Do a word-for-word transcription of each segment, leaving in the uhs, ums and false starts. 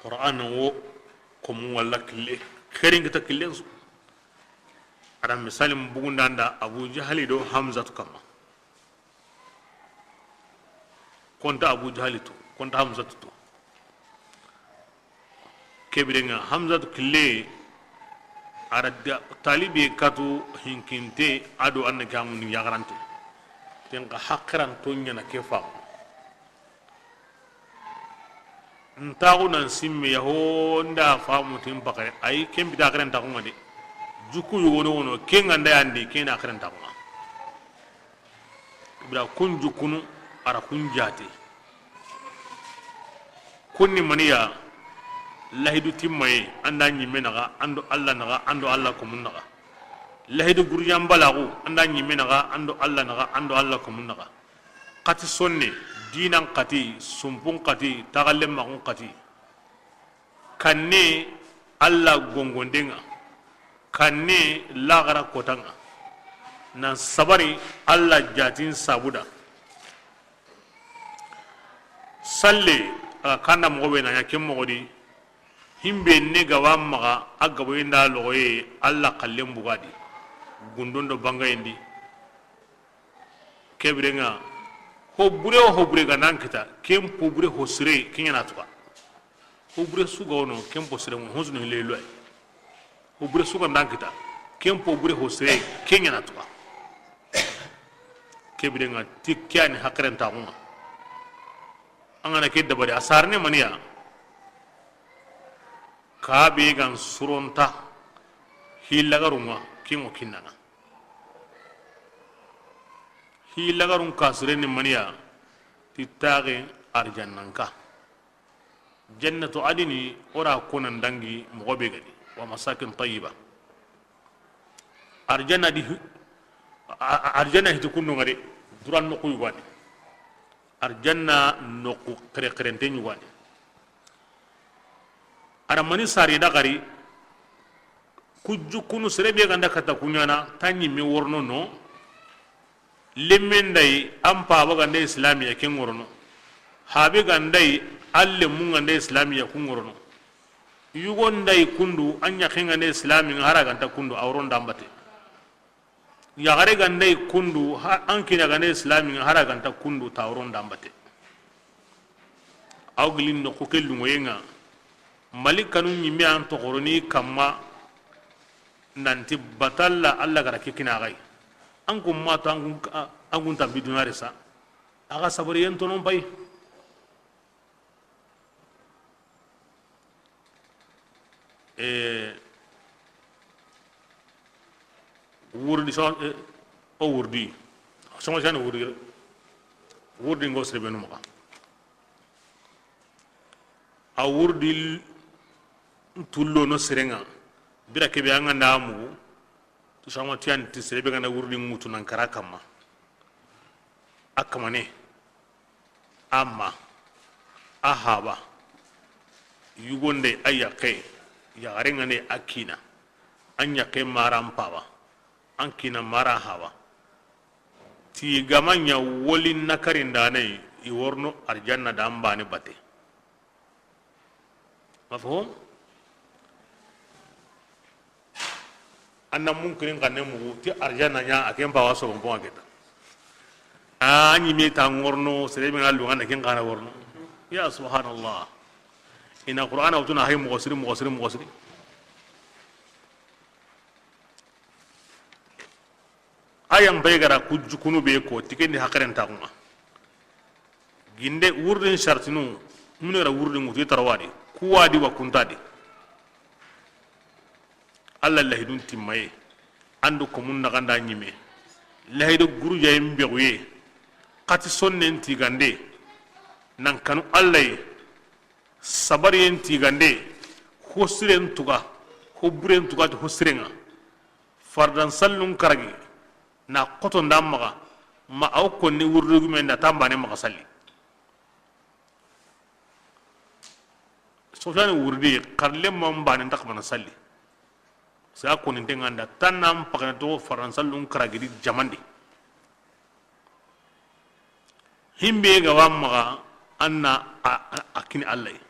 Qur'an wo komun walla kille, xeerin kita killen su. A da misalin bugundanda Abu Jahali do Hamzatu kamma. Konta Abu Jahali tu, konta Hamzatu tu. Kebirenga Hamzatu kille, a da talibe katu hinkinte, a do anna gamu ni yagarante. Tenka hakiran to ɲana ke famu. Ntaxu nan simme ya ho nda famu tin pakare, ayi, ken bita xeren taxunga de. Juku yogono wono, ken ga nda yandi, ken na xeren taxunga. Bira kun jukunu, a ra kun jate. Kunni maniya, lahidu timmaye, an da ɲimme naxa, an do Alla naxa, an do Alla komun naxa. Lahidu gurujan balaxu, an da ɲimme naxa, an do Alla naxa, an do Alla komun naxa. Xati sonne, dinan xati, sumpun xati, taxallen maxun xati. Kanne Alla gongondenga, kanne laxara kotanga, nan sabari Alla jatin sabuda. Salle, a ga kanda moxo be na ɲa ken moxo di, himbe ne gaba maxa, a gaboyinda loxoye, Alla xallen bugadi, gundon do bangayindi. Kebirenga, ho bure wo ho bure ga nan kita, ken po bure ho sire, ken ɲana tuga. Ho bure su ga wono, ken po sire, ho sunu hille loy. Ho bure su ga nan kita, ken po bure ho sire, ken ɲana tuga. Kebirenga, ti ke yani hakiren taxunga. An ga na ke dabari, a sarne maniya. Kabe gan suronta, hilagarunga, kingo kinnana. Hilagarun kasireni maniya, ti taxe arjannanka. Jannatu adini, o ra konan dangi moxo be gadi, wa masakin tayyiba. Arjanna di, a-, a-, arjanna hiti kundu nga de, duran noxu yugandi. Arjanna noxu xere xerente yugandi. A ra mani sari da xari, kujju kunu sere be ganda kata kuɲana, ta ɲimme worno no, Lemme nda yi, an paba ga nda islamiya ke ŋorono. Habe ga nda yi, an lemmu ga nda islamiya ku ŋorono. Yugo nda yi kundu, an yaxe ga nda islami ŋa, hari a ga nta kundu, a woron da an bate. Yaxare ga nda yi kundu, ha-, an kina ga nda islami ŋa, hari a ga nta kundu, ta woron da an bate. Aw gilin noxu ke luŋoye ŋa, Malikanu ɲimme an toxoroni kamma, nanti batalla Alla gara ke kina xay. An kun ma to, an kun, an kun tambi dunare sa. Axa sabariyen tonon pay. E, wurdi so, e, o wurdi. Soŋo sani wurdi. Wurdi ngo sere benu maxa. A wurdi tullono sere ŋa, bira kebe an ga nda mugu, to sama tiyani ti sere be ga nda wurdi ŋutu nan kara kamma. A kamane, a ma, a haba, yugonde a yaxe, yaxare ŋa ne a kina, an yaxe mara an paba, an kina mara haba. Ti gama ɲa woli na karindane, i worno arjanna da an bane bate. Mafhum? Anna munkirin kanne mugu ti arjanna ɲa, a ken pawa soron ponga keta. A ɲime ta ŋorno, sere be ŋa lunga na ken kana worno. Ya subhanallah. Ina Qur'ana wutuna hay moxo siri, moxo siri, moxo siri. Ayan bay gara kujju kunu be ko, tikendi hakiren taxunga. Ginde wurdin shartinu, munu gara wurdin ŋutu tarawadi, kuwadi wa kuntadi. Alla lahidun timmaye, andu komun naxanda ɲime, lahidu gurujayen bexuye, xati sonnen tigande, nan kanu Alla ye, sabariyen tigande, hosiren tuga, hoburen tuga ti hosiren ŋa. Fardan sallun karagi, na xoto nda maxa, ma aw konni wurdu gume nda tambane maxa salli. Sofiyani wurdi, xarle ma mbane nta xamana salli. Sa konni nte ŋa nda tanna mpakana to fardan sallun karagi di jamandi. Himbe ga wa maxa anna a, a, a kini Alla yi.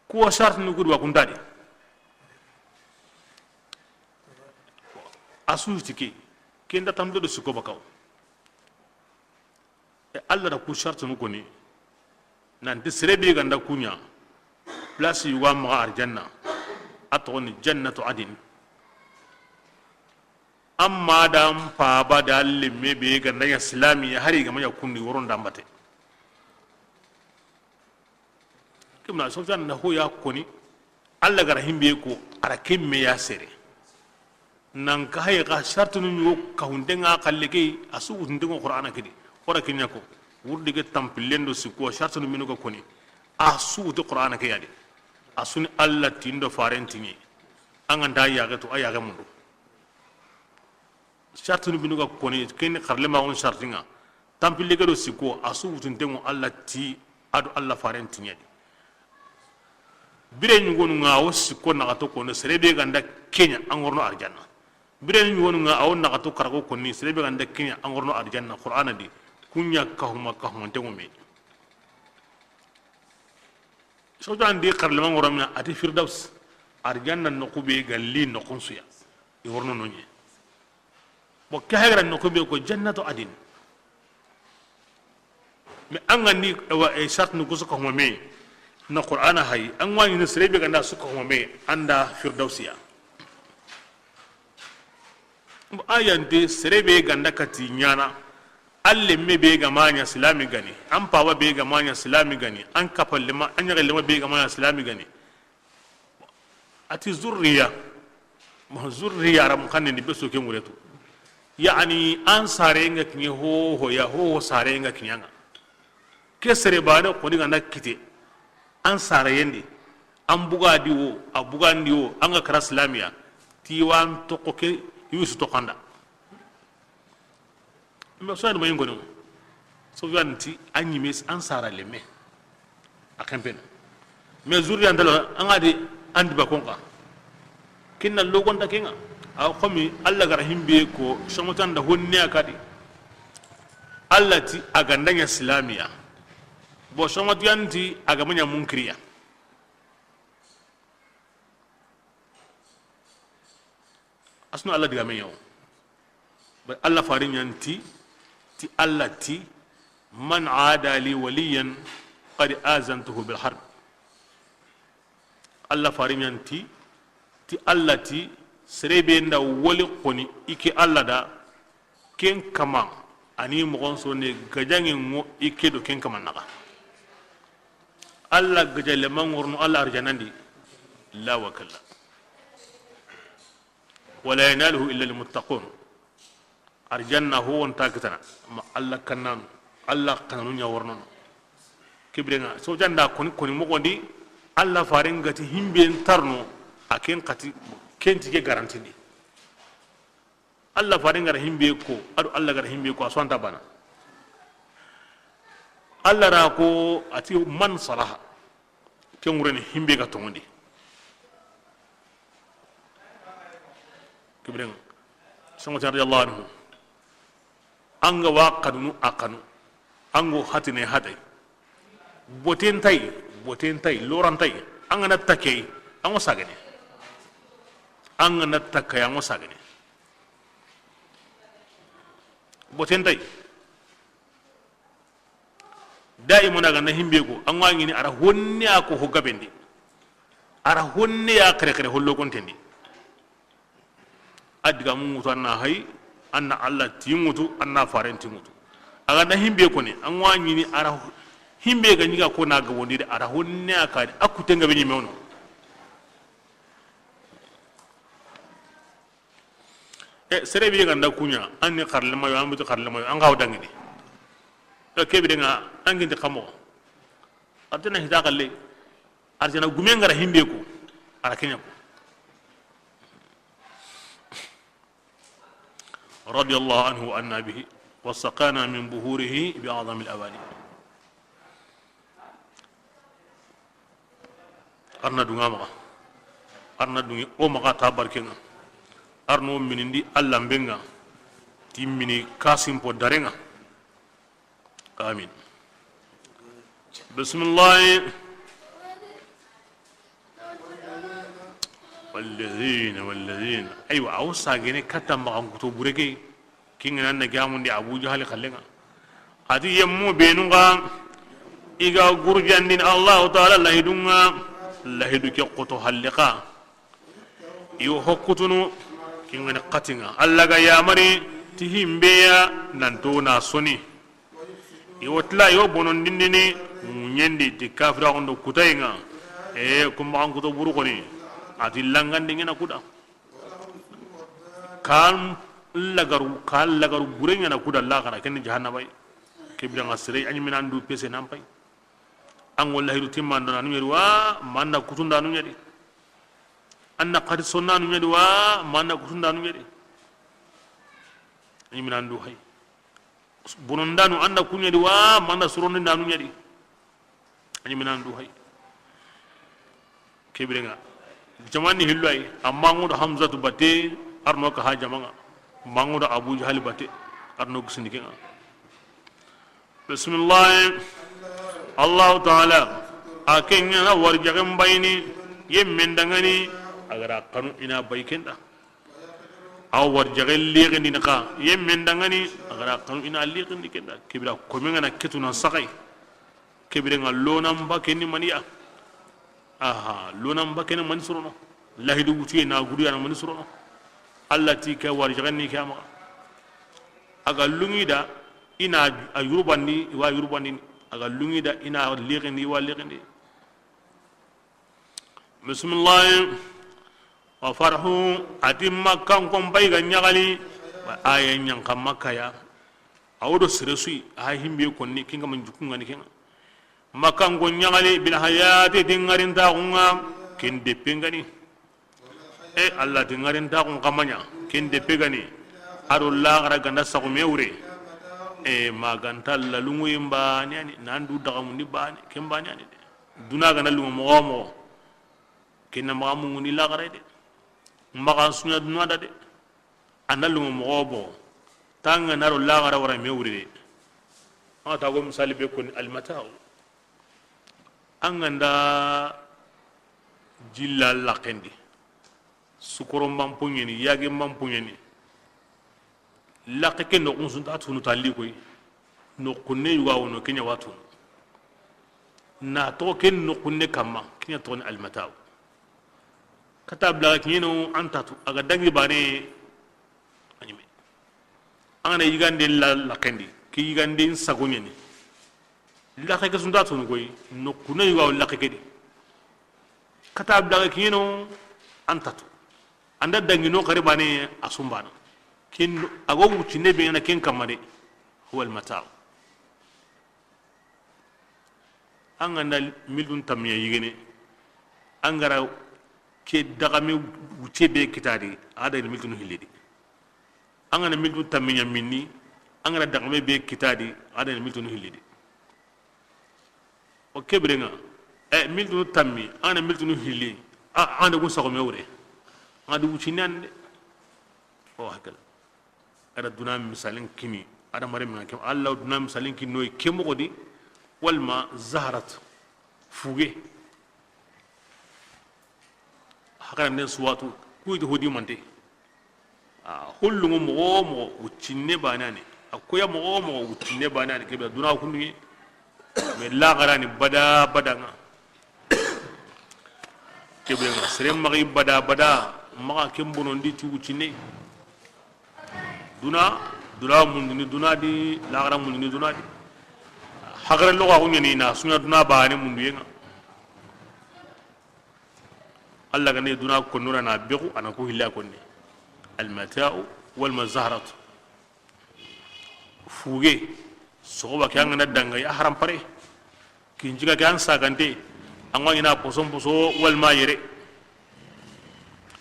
Kuwa sartini ku di wa kunta di. A su ti ke, ke nda tamdo do sikko bakaw. E, Allah da ku sartunu koni, nanti sere be ga nda ku ɲa, place yugo maxa arjanna, a toxo ni jannatu adin. Amma da n paba da lemme be ga nda ɲa silami, hari ga ma ɲa kundi woron da mbate. Kimna Sofyan na ho ya koni, Allah ga ra himbe ko, a ra ke me ya sere. Nan ka hay ga sartunu ɲugo ka hunde ŋa xalle ke, a su wutunte ŋo Qur'ana ke di. Wara ke ɲa ko, wurdi ke tampillen do sikko, sartunu minu ga koni, a su wutu Qur'ana ke ya di. A su ni Allah tindo faren tiɲe. An ga nda yaxe to, a yaxe mundu. Sartunu binu ga koni, ken ni xarlemaxun sarti ŋa. Tampille ke do sikko, a su wutunte ŋo Allah ti, a do Allah faren tiɲe di. Bire ɲugonu ŋa, a wo sikko naxato koni, sere be ga nda ke ɲa, an ga ro no arjanna. Bire ɲugonu ŋa, a wo naxato karago koni, sere be ga nda ke ɲa, an ga ro no arjanna, Qur'ana di, ku ɲa kahuma, kahumante ŋo me. Soto an di xarlema ŋo ro mina, a ti Firdaus, arjanna noxu be ga li noxun su ya. I wo ro no ɲe. Bon, ke hay ga ra noxu be ko jannatu adin. Mais an ga ni, wa, e, sartunu ku su kahuma me, na Qur'ana hay, an wa ɲi ni sere be ga nda su kahuma me, an da Firdausi ya. Bon, a yan ti sere be ga nda kati ɲaana, a lemme be ga ma ɲa silami ga ni, an paba be ga ma ɲa silami ga ni, an kapallema, an ɲaxellema be ga ma ɲa silami ga ni. A ti zurriya. Bon, zurriya ra mu xanne ni be so ke ŋuretu. Yani, an sare ŋa kiɲe ho ho ya, ho ho sare ŋa kiɲa ŋa. Ke sere bane koni ga na kite. An sare yendi. An buga di wo, a buga ndi wo, an ga kara silamiya. Ti wa an toxo ke, yusu toxo an da. Mais Sofiane ma ɲi n koni, Sofiane ti a ɲi me an sara lemme. A kempena. Mais zurriya nta lo, an ga di an di bakon ka. Kinna logonta ke ŋa. A xo mi Allah ga ra himbe ko, somotan da honne a ka di. Allah ti a ga nda ɲa silamiya. Bon, somotiyan ti a ga ma ɲa munkiriya. A su na Allah digaame ɲa wo. Bari Allah fare ɲa n ti, ti Allah ti, "Man aada li waliyan qad azantuhu bil harb." Allah fare ɲa n ti, ti Allah ti, sere be nda wali koni i ke Allah da, ken kama, a ni moxon so ne gajaŋe ŋo i ke do ken kama naxa. Allah gajalle ma ŋo ro no Allah arjanandi. La wa kalla. Wala yanaluhu illa almuttaqun. Arjanna ho wo nta kitana ma Allah kannanu, Allah kannanu ɲa wo ro no. Ke bire ŋa, so janda koni, koni moxon di, Allah faren ga ti himbe nta ro no, a ken xati, ken ti ke garantindi. Allah faren ga ra himbe ko, a do Allah ga ra himbe ko, a su wa nta bana. Allah ra ko a ti man salaha. Ke ŋure ni himbe ga toŋondi. Ke bire ŋa, Soxna Fatima radiyallahu anhu, an ga wa xanunu a xanu, an go hatine hatay. Boten tay, boten tay, loran tay. An ga na takke, an go sagene. An ga na takke, an go sagene. Boten tay. Daimana ga na himbe ko, an ga ɲini a ra honne a ko ho gabendi. A ra honne ya kere kere hollo kontendi. A diga mu ŋutu, an na hay, an na Allah ti ŋutu, an na faren ti ŋutu. A ga na himbe ko ne, an ga ɲini a ra himbe ga ɲiga ko na gabondi de, a ra honne a ka di, a kuten gabe ɲi me wono. E, sere be ga nda ku ɲa, an ni xarlema yo, an buti xarlema yo, an ga wa dangini. E, ke bire ŋa, an gindi kamo. Arjanna hita xalle. Arjanna gume ga ra himbe ko, a ra ke ɲa ko. Radiyallahu anhu wa anna bihi, wa saqana min buhurihi bi a'zamil awani. Ar na dunga maxa, ar na dungi o maxa ta barke ŋa, ar no minindi Allah mbe ŋa, ti mini kasimpo dare ŋa. Amin. Bismillahi. Walladina, walladina. Aywa, aw sagene katta maxankuto bure ke. Kingana na gamundi Abu Jahali xallenga. Ati yemmu benu ga i ga gurjandini Allahu Taala lahidunga, lahidu ke xoto halle xa. I wo hokkutunu kingani xatinga. Alla ga yamari ti himbeya nanto na soni. I wo tila, i wo bonondindini ŋuñendi ti kafiraxundo kutayenga. E, kumbaxankuto buru xoni, ati langandi ŋena kuda. Kan lagaru, kan lagaru bure ŋena kuda laxara, ken ni jahannaba yi. Ke biranga sere, a ñimina ndu pese nan pay. An go lahidu timmandona nu ñedi wa, manna kutundanu ñedi. An na xati sonnanu ñedi wa, manna kutundanu ñedi. A ñimina ndu hay. Bonondanu, an da ku ñedi wa, ma an da sorondindanu ñedi. A ñimina ndu hay. Ke birenga, jamani hillo ay, amma ŋudo Hamzatu batte, arno ka ha jamanga. Ma ŋudo Abu Jahali batte, arno gisindi kenga. Bismillah. Allahu Taala, a kenga na warjagen bayini, yemmen dangani, a gara kanu ina bay kenda. Aw warjaxe lixindini xa, yemmen dangani, a gara kanu ina lixindi kenda. Kebira kome ngana ketu nan saxay. Kebire nga lonan ba kenni maniya. Aha, lonan ba kenni mani sorono. Lahidu wutuye na gudu yana mani sorono. Alla ti ke warjaxe ni ke amaxa. A ga lungi da ina a yurubandi, i wa yurubandini. A ga lungi da ina lixindi, i wa lixindi. Bisimillahi. Wa farhu, a ti Makkankon bay ga ñaxali, wa aya ñanka Makka ya. A wo do sere su yi, a himbe konni, kinga man jukungani kinga. Makkankon ñaxali, bil hayati, ti ŋarintaxunga, ken deppe ngani. E, Allah ti ŋarintaxun xa maña, ken deppe gani, a do laxara ganda saxume wure. E, maganta lalunguyi mbane yani, nan du daxamundi bane, ken mbane yani de. Duna gana lungo moxo wo moxo, ken na maxa mungundi laxaray de. Maxa suña duna da de. A na lungo moxo wo moxo, tanga na ro laxara wara me wuri de. An ga ta go misali be koni almatau. An ganda jilla laxendi, sukoro mbanpo ñeni, yage mbanpo ñeni. Laxe ke noxun sunta tunu talli koy. Noxunne yuga wono, ke ña wa tunu. Na toxo ke noxunne kamma, ke ña toxoni almataw. Kata blaga kiñeno an tatu, a ga dangi bane, a ñime. An gana yigande la, laxendi, ke yigande sago ñeni. Laxe ke sunta tunu koy, noxunne yuga wo laxe ke di. Kata blaga kiñeno an tatu. Anda dangi no xari bane a sumbana. Ken a go wucine be na ken kamma de. Huwa almataw. An ganda miltun tammiya yigene, an gara ke daxame wuce be kitadi, a da miltunu hillidi. An gana miltun tammiya minni, an gara daxame be kitadi, a da miltunu hillidi. O kebirenga, e miltunu tammi, an gana miltunu hilli, a, an da gun saxome wure, an da wucine an de. O hakala. A da duna misalin kini, a da mare men ke, Allah duna misalin kini noy ke moxo di, walma zaharat, fuge. Hakana nden suwatu, kuyi to hodi mante. A, hollungo moxo moxo, wuccinne banane. A koya moxo moxo, wuccinne banane. Kebe duna kunduye. Mais laxarani bada badanga. Kebe nga sere maxi bada bada, maxa ken bonondi ti wuccinne. Duna, duna mundini duna di, laxara mundini duna di. Haqare loxo a xuñani na suña duna bane munduyenga. Allah gane duna konnura na bexu, a na ku hilla konne. Almatau walmazaharatu. Fuge, soxoba ke an gana dangay a haram pare. Kinjiga ke an sagante, an ga ñina poson poso walma yere.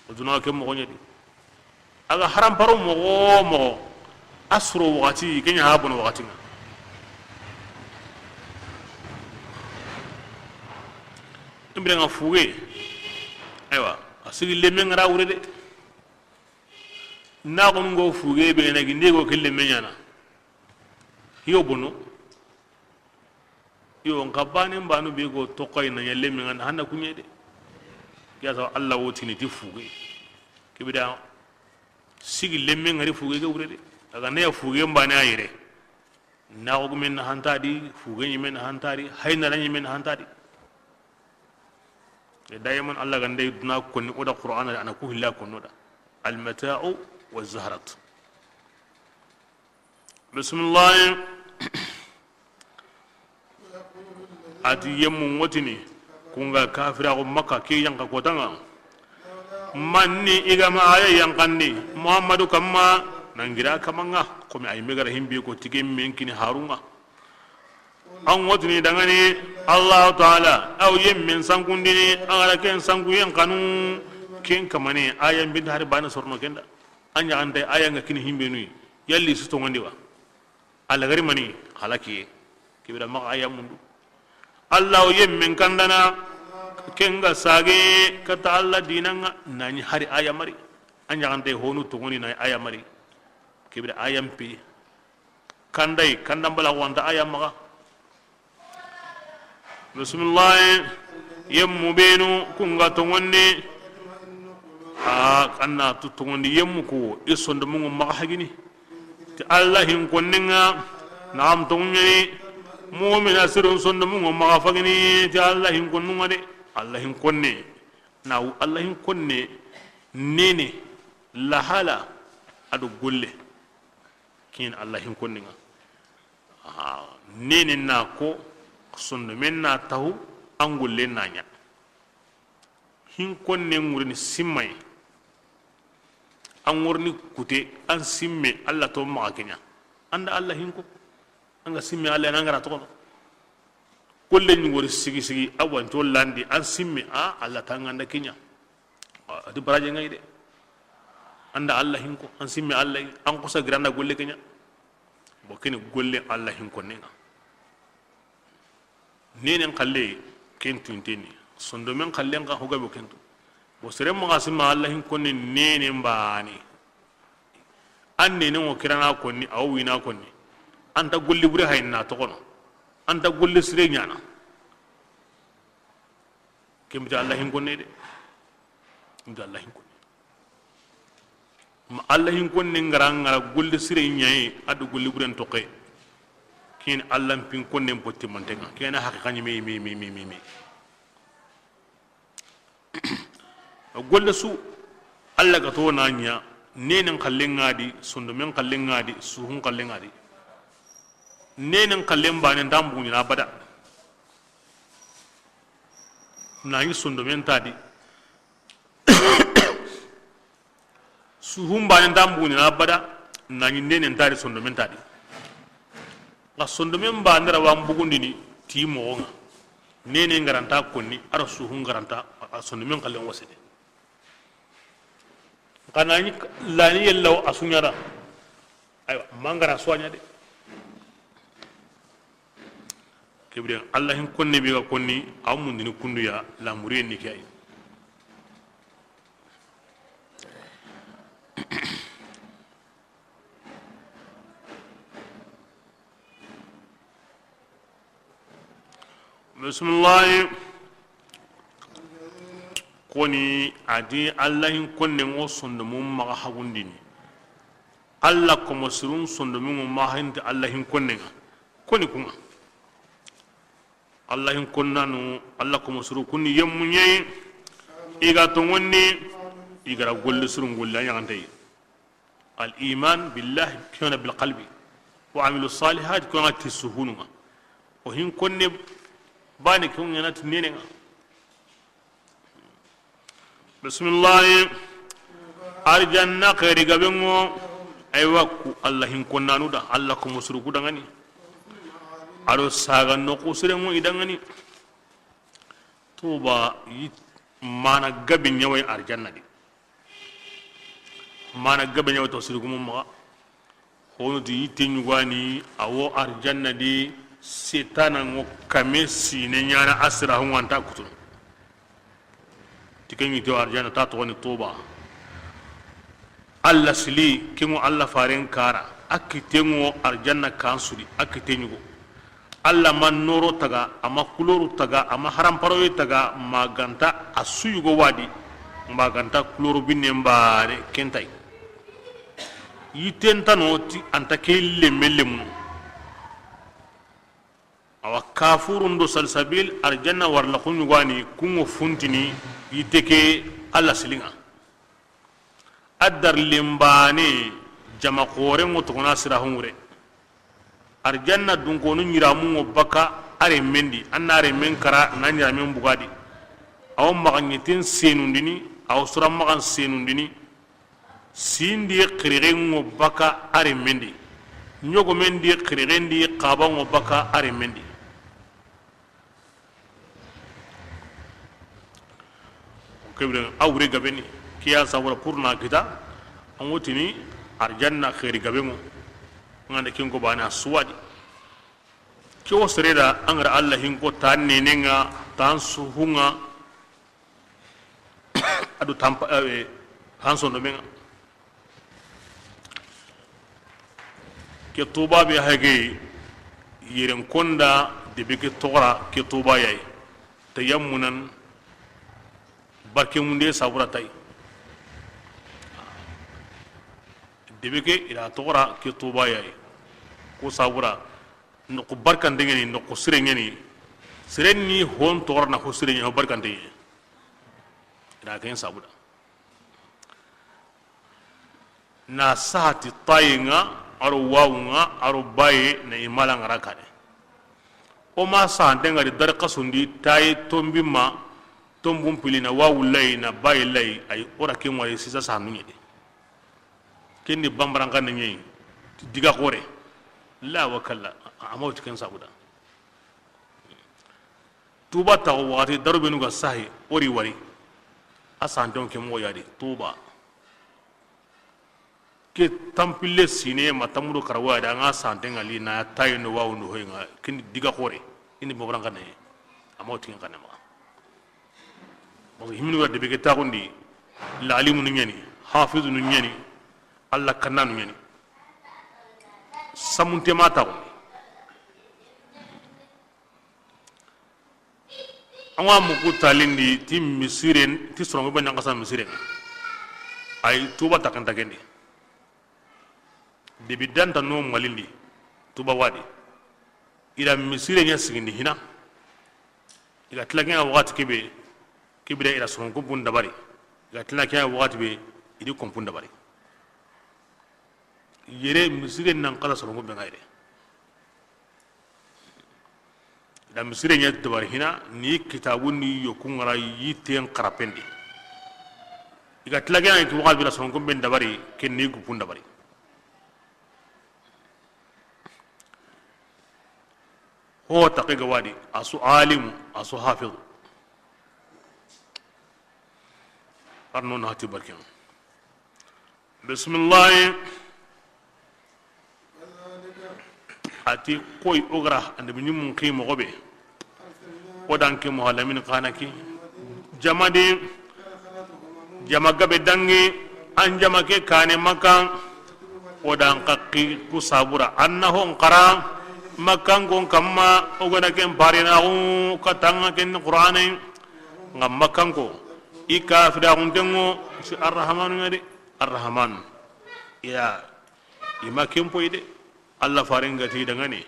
O duna ke moxo ñedi. A ga haram paro moxo moxo, a suro waxati, ke ña ha bono waxati nga. Imbire nga fuge, aywa, a sigi lemme ngara wure de. Na xonu ngo fuge be na ginde go kelle me ñana. Yo bono. Yo nka bane mbanu be go tokoy na ñalle me ngana handa kuñe de. Ya sa Allah wo tini ti fuge. Kibida sigi lemme ŋari fuge ke wure de. Daga ne ya fuge mbane a yere. Na ko gumen na hanta di, fuge ni men hanta di, hayna ni men hanta di. E daiman Allah gande duna konni o da Qur'ana da, ana ku hilla konno da. Al mata'u wa zahrat. Bismillah. Ati yemmu ŋotini, kunga kafira ko Makka ke yanka kotanga. Manni igama aya yankandi Muhammadu kamma, nangira kamanga, komi ay megara himbe ko tige men kini harunga. An ŋotini dangani Allah Ta'ala, aw yemmen sankundini, an ara ken sankuyen kanu, ken kamane, aya mbinta hari bana sorno kenda. An ya ande aya nga kini himbe nui, yalli su to ngondi wa. Alla gari mani halakiye. Kibira maxa aya mundu. Alla o yemmen kandana, kenga sage kata Alla dinanga, nani hari aya mari. An yaxante honu togoni na aya mari. Kibira aya mpi. Kanday, kandan bala wanta aya maxa. Bisimillahi. Yemmu benu kunga tongondi. A kanna tu tongondi yemmu ku i sondomungu maxa hagini ti Alla hin konninga. Naam tonguñani. Mumina sirun sondomungu maxa fagini ti Alla hin konnunga de. Alla hin konne nawu Alla hin konne nene lahala ado golle. Kin Alla hin konninga. Aha, nene na ko, sondomen na tahu, an golle na ña. Hin konne ŋurini simmaye. An ŋurini kute, an simme, Alla to maxa keña. Anda Alla hin ko. Anga simme Alla na ngara toxono. Golle ñugori sigi sigi, a wanto landi, an simme, a Alla tanganda keña. A di baraje ngay de. Anda Alla hin ko, an simme Alla, an kosa giranda golle keña. Bo kene golle Alla hin konnenga. Nenen xalle ken tunteni. Sondomen xallen xa hoga bo kentu. Bo sere maxa sima Alla hin konne nenen bane. An nenen o kirana konni, aw wina konni. Anta golli bure hayna toxono. Anta golli sire ñana. Kemita Alla hin konne de. Kemita Alla hin konne. Ma Alla hin konne ngara ngara golle sire ñaye ado golle buren toxe. Kin Alla pin konne potti mantenga. Kena haqiqa ñi me, me, me. Golle su Alla ga to na ña, nenen xallen ngadi, sondomen xallen ngadi, suhun xallen ngadi. Nenen xallen bane ndambu ñina abada. Na ñi sondomen tadi. Suhun bane ndambu ñina abada. Na ñi nenen tadi sondomen tadi. Nga sondomen bane ra wa mbugundini ti moxonga. Nene ngaranta konni, ara suhun ngaranta, a sondomen xallen wasede. Xana ñi lani yellaw a suñara. Aywa, mangara soña de. Kebren Alla hin konne be ga konni, a mundini kunduya, lamuriyen ni ke ay. Bisimillahi. Koni a di Alla hin konnen ŋo sondomun maxa hagundini. Alla komo sirun sondomun ŋo maxa hinti Alla hin konnen ŋa. Koni kunŋa. Alla hin konnanu, Alla komo siru kunni yemmu ñeyi. I ga tongondi, i gara golli sirun golli a ñaxanteyi. Al iman billahi, kewna bil qalbi, wa amilu salihat, kewna ti suhununga. O hin konne bani kewna ti nenenga. Bisimillahi. Arjanna xeeri gabengo. Aywa, ku Alla hin konnanu da, Alla ko musuru ku dangani. Aro saga no ku sirengo i dangani. Tuba yi mana gabe ñaway arjanna di. Mana gabe ñaway to sirigumu maxa. Hono ti yitte ñugani a wo arjanna di, setana ngo kame sine ñana a sira ho nganta kutunu. Ti ke ñi te wo arjanna ta toxoni Tuba. Alla sili kengo Alla faren kara a kitengo arjanna kan sudi a kite ñugo. Alla ma nooro taga, a ma kulooru taga, a ma haramparoye taga, ma ga nta a su yugo wa di, ma ga nta kulooro binne n baane, ken nta yi. Yitte nta no ti a nta ke lenme lenmunu. Awa, kafurun do salsabil, arjanna wara laxu ɲugani, kun ŋa funtini yitte ke Alla silinŋa. A darilen baane, jama xoren ŋa togona sira hunŋure. Arjanna dunkonu ɲiramun ŋa baka a renmen di, a na renmen kara, na ɲiramen bugadi. Awa maxa ɲeten senundini, awa sura maxan senundini. Sindi xirixen ŋa baka a renmen di. Ɲogomen di xirixen di xaban ŋa baka a renmen di. Kebire a wure gabeni, ke ya sabura pour na kita, an wotini arjanna xeeri gabe ŋa, ŋa nda ken ko baane a su wa di. Ke wo sere da, an ga ra Alla hinko ta nenenŋa, tan suhunŋa, a do tampa, eh, han sondomenŋa. Ke Tuuba be hage, yeren konda debe ke toxora ke Tuuba yayi. Tayammunan, barke munde sabura tay. Debe ke i da toxora ke Tuuba yayi. Ko sabura, noqu barkante ɲeni, noqu sire ɲeni. Sere ni hon toxora na ho sire ɲeni, ho barkante ɲeni. I da ken sabuda. Na sahati tayi ŋa, a ro wawu ŋa, a ro baye na i mala ŋa ra kane. O ma sahante ŋa di dari xasundi tayi tombi ma, tombun pili na wawu layi na baye layi, ay o ra ken wari sisa sahandu ɲedi. Ken ni bambaran xanne ɲeyi, diga xore. La wa kalla, a ma wuti ken sabuda. Tuuba taxu waxati darubenu ga sahi, o ri wari. A santenŋo ke moxo ya di, Tuuba. Ke tanpille sine ma tanmu do karago ya di, a ŋa santenŋa li na tayi no wawu no hoyi ŋa, ken ni diga xore, i ni bambaran xanne, a ma wuti ken xanne maxa. Parce que himini wara debe ke taxundi, lalimunu ɲeni, hafizunu ɲeni, Alla kannanu ɲeni. Samunte ma taxundi. An wa muku talindi ti misiren, ti sorongo be ɲankasa misiren. Ay Tuuba taxanta kendi. Debi danta no malindi, Tuuba wadi. I da misire ɲa sigindi hina. I ga tilakeya waxati kebe, kebe da i da soron kompun dabari. I ga tilakeya waxati be, i di kompun dabari. Yere misire nan kala soron kompe ŋa yere. I da misire ɲa dabari hina, ni kitabu ni yoku ŋa ra yitten xarapendi. I ga tilakeya ki waxati be da soron kompen dabari, ken ni gupun dabari. Ho taqe ga wadi, a su alimu, a su hafizu. Arno na hati barkin. Bismillahi. A ti koy o ga ra annabi ɲumun xi moxo be. O dan ke Muhallamin xana ki. Jama di, jama gabe dangi, an jama ke kane Makka. O dan xaqi ku sabura. Anna ho n xara Makkanko kamma, o ga na ken parinaxu katanga ken Qur'ane. Nga Makkanko, i kafiraxuntenŋo si Arrahmanu ɲa de. Arrahmanu. Ya, i ma ken poyi de. Alla faren ga ti dangane,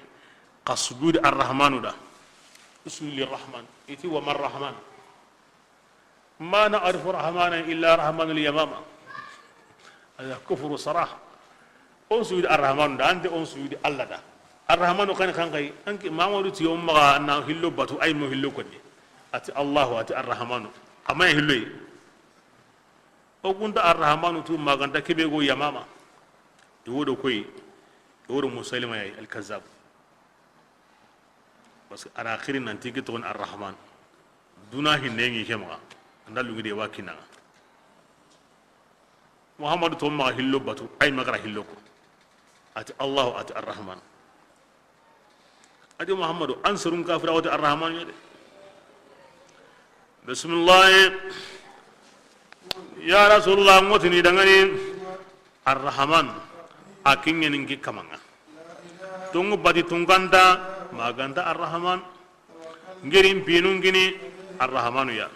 xa sujudi Arrahmanu da. Usjud lirrahman. I ti wa ma Arrahman. Ma na'rifu Rahmanan illa Rahmanul Yamama. Hada kufru sarah. On sujudi Arrahmanu da, ante on sujudi Alla da. Arrahmanu xani xan xay, anke Mamadu ti o maxa na hillo batu, ay mo hillo konni. A ti Allahu, a ti Arrahmanu. A ma hillo yi. O kunta Arrahmanu tu ma ga nta kebe go Yamama. I wo do koy, i wo do Musaylima yayi, al-Kazzab. Parce que a ra xiri nanti ke toxon Arrahman. Duna hinne ŋi ke maxa. An da lungi de wa kinaŋa. Muhammadu to maxa hillo batu, ay ma ga ra hillo ko. A ti Allahu, a ti Arrahman. A ti Muhammadu, an sorun kafira wa ti Arrahman ɲa de. Bismillahi. Ya Rasulullah, ŋotini dangani. Arrahman, a kiɲenin ki kamaŋa. Tungu bati tunganta, Ma ga nta Arrahman. N geri n pinu n kini Arrahmanu ya.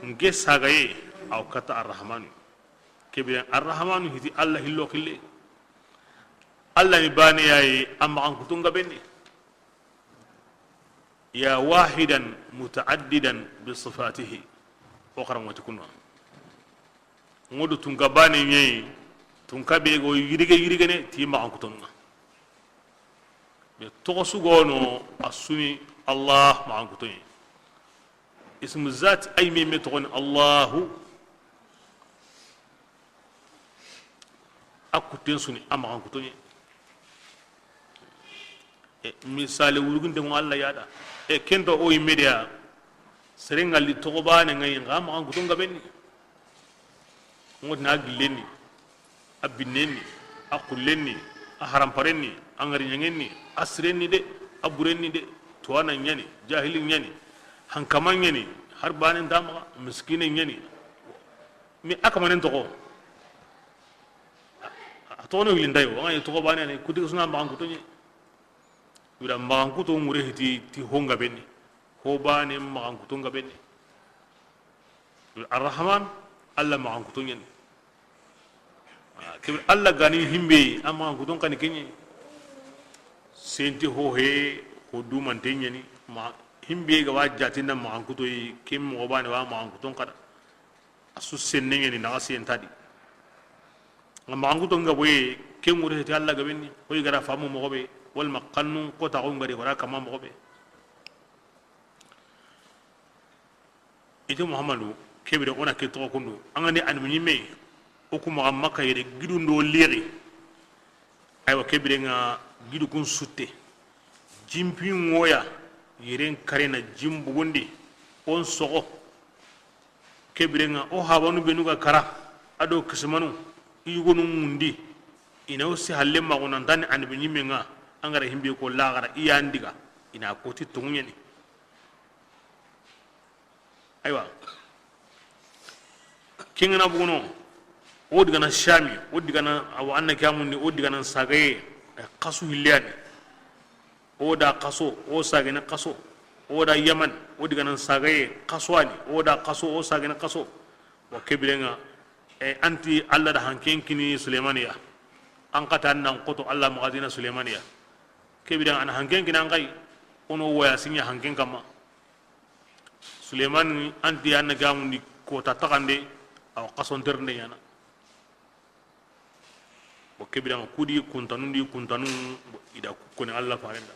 N ke sagaye, a wa kata Arrahmanu. Ke biren Arrahmanu hiti Alla hillo xille. Alla ni baane ya yi, a maxankutu n gabe ni. Ya wahidan mutaaddidan bi sifatihi. O xaranŋo ti kunwa. Ŋo do tunka baane ɲa yi, tunka be go yirige yirigene ti maxankutonu ŋa. Mais toxo su gono a su ni Allah maxankuto ɲa. Ismu zat ay me me toxo ni Allahu. A kutten su ni a maxankuto ɲa. E, misale wuruginte ŋo Alla ya da. E, kento o yimme de ya. Sere ŋa li toxo baane ŋa yi, n ga maxankuto n gabe ni. Ŋo ti na a gillen ni, a binnen ni, a xullen ni, a haramparen ni, a ŋariɲangen ni, a siren ni de, a buren ni de, tuwana ɲa ni, jahili ɲa ni, hankama ɲa ni, har baane nta maxa, miskine ɲa ni. Mais a kamanen toxo. A toxono hilli nta yi, o ŋa yi toxo baane ni, kuti su na maxankuto ɲa. Wira maxankuto ŋure hiti ti ho n gabe ni. Ho baane maxankuto n gabe ni. Wira Arrahman, Alla maxankuto ɲa ni. Ke bire Alla ga ni himbe, a maxankuto n xa ni ke ɲa. Senti ho he, ho dumante ɲa ni. Ma himbe ga wa jatinda maxankuto yi, ke moxo baane wa maxankuto n xa da. A su senne ɲa ni, naxa senta di. Ŋa maxankuto n gaboye, ke ŋure heti Alla gabe ni, xoyi ga ra famu moxo be, wala ma xannu kota xo n gari wara kama moxo be. I ti Muhammadu, ke bire o na ke toxo kundu, an ga ni annabi ɲimme, o ku maxa Makka yere gidun do lixi. Aywa, ke biren ŋa gidu kun sutte. Jimpi ŋoya, yeren karena jimbugundi, on soxo. Ke biren ŋa o habanu benu ga kara, a do kisimanu, i yugonu ŋundi, i na o si halle maxu nantani annabi ɲimme ŋa, an ga ra himbe ko laxara, i ya n diga, i na koti tonŋu ɲa ni. Aywa. Ken ga na buguno, o digana Shami, o digana awa anna kiyamundi, o digana sagaye, e, xasu hilleyani. O da xaso, o sagene xaso, o da Yaman, o digana sagaye, xaso ani, o da xaso, o sagene xaso. Wa ke biren ŋa, e, anti Alla da hanken kini Sulemaniya. An xata nan xoto Alla maxa dina Sulemaniya. Ke biren ŋa an hanken kini an xay, o no waya sinya hanken kama. Sulemani anti anna gamundi kota taxande, awa xasonterinde ɲana. Bo ke biren ŋa kudi kuntanundi kuntanu, i da koni Alla farenda.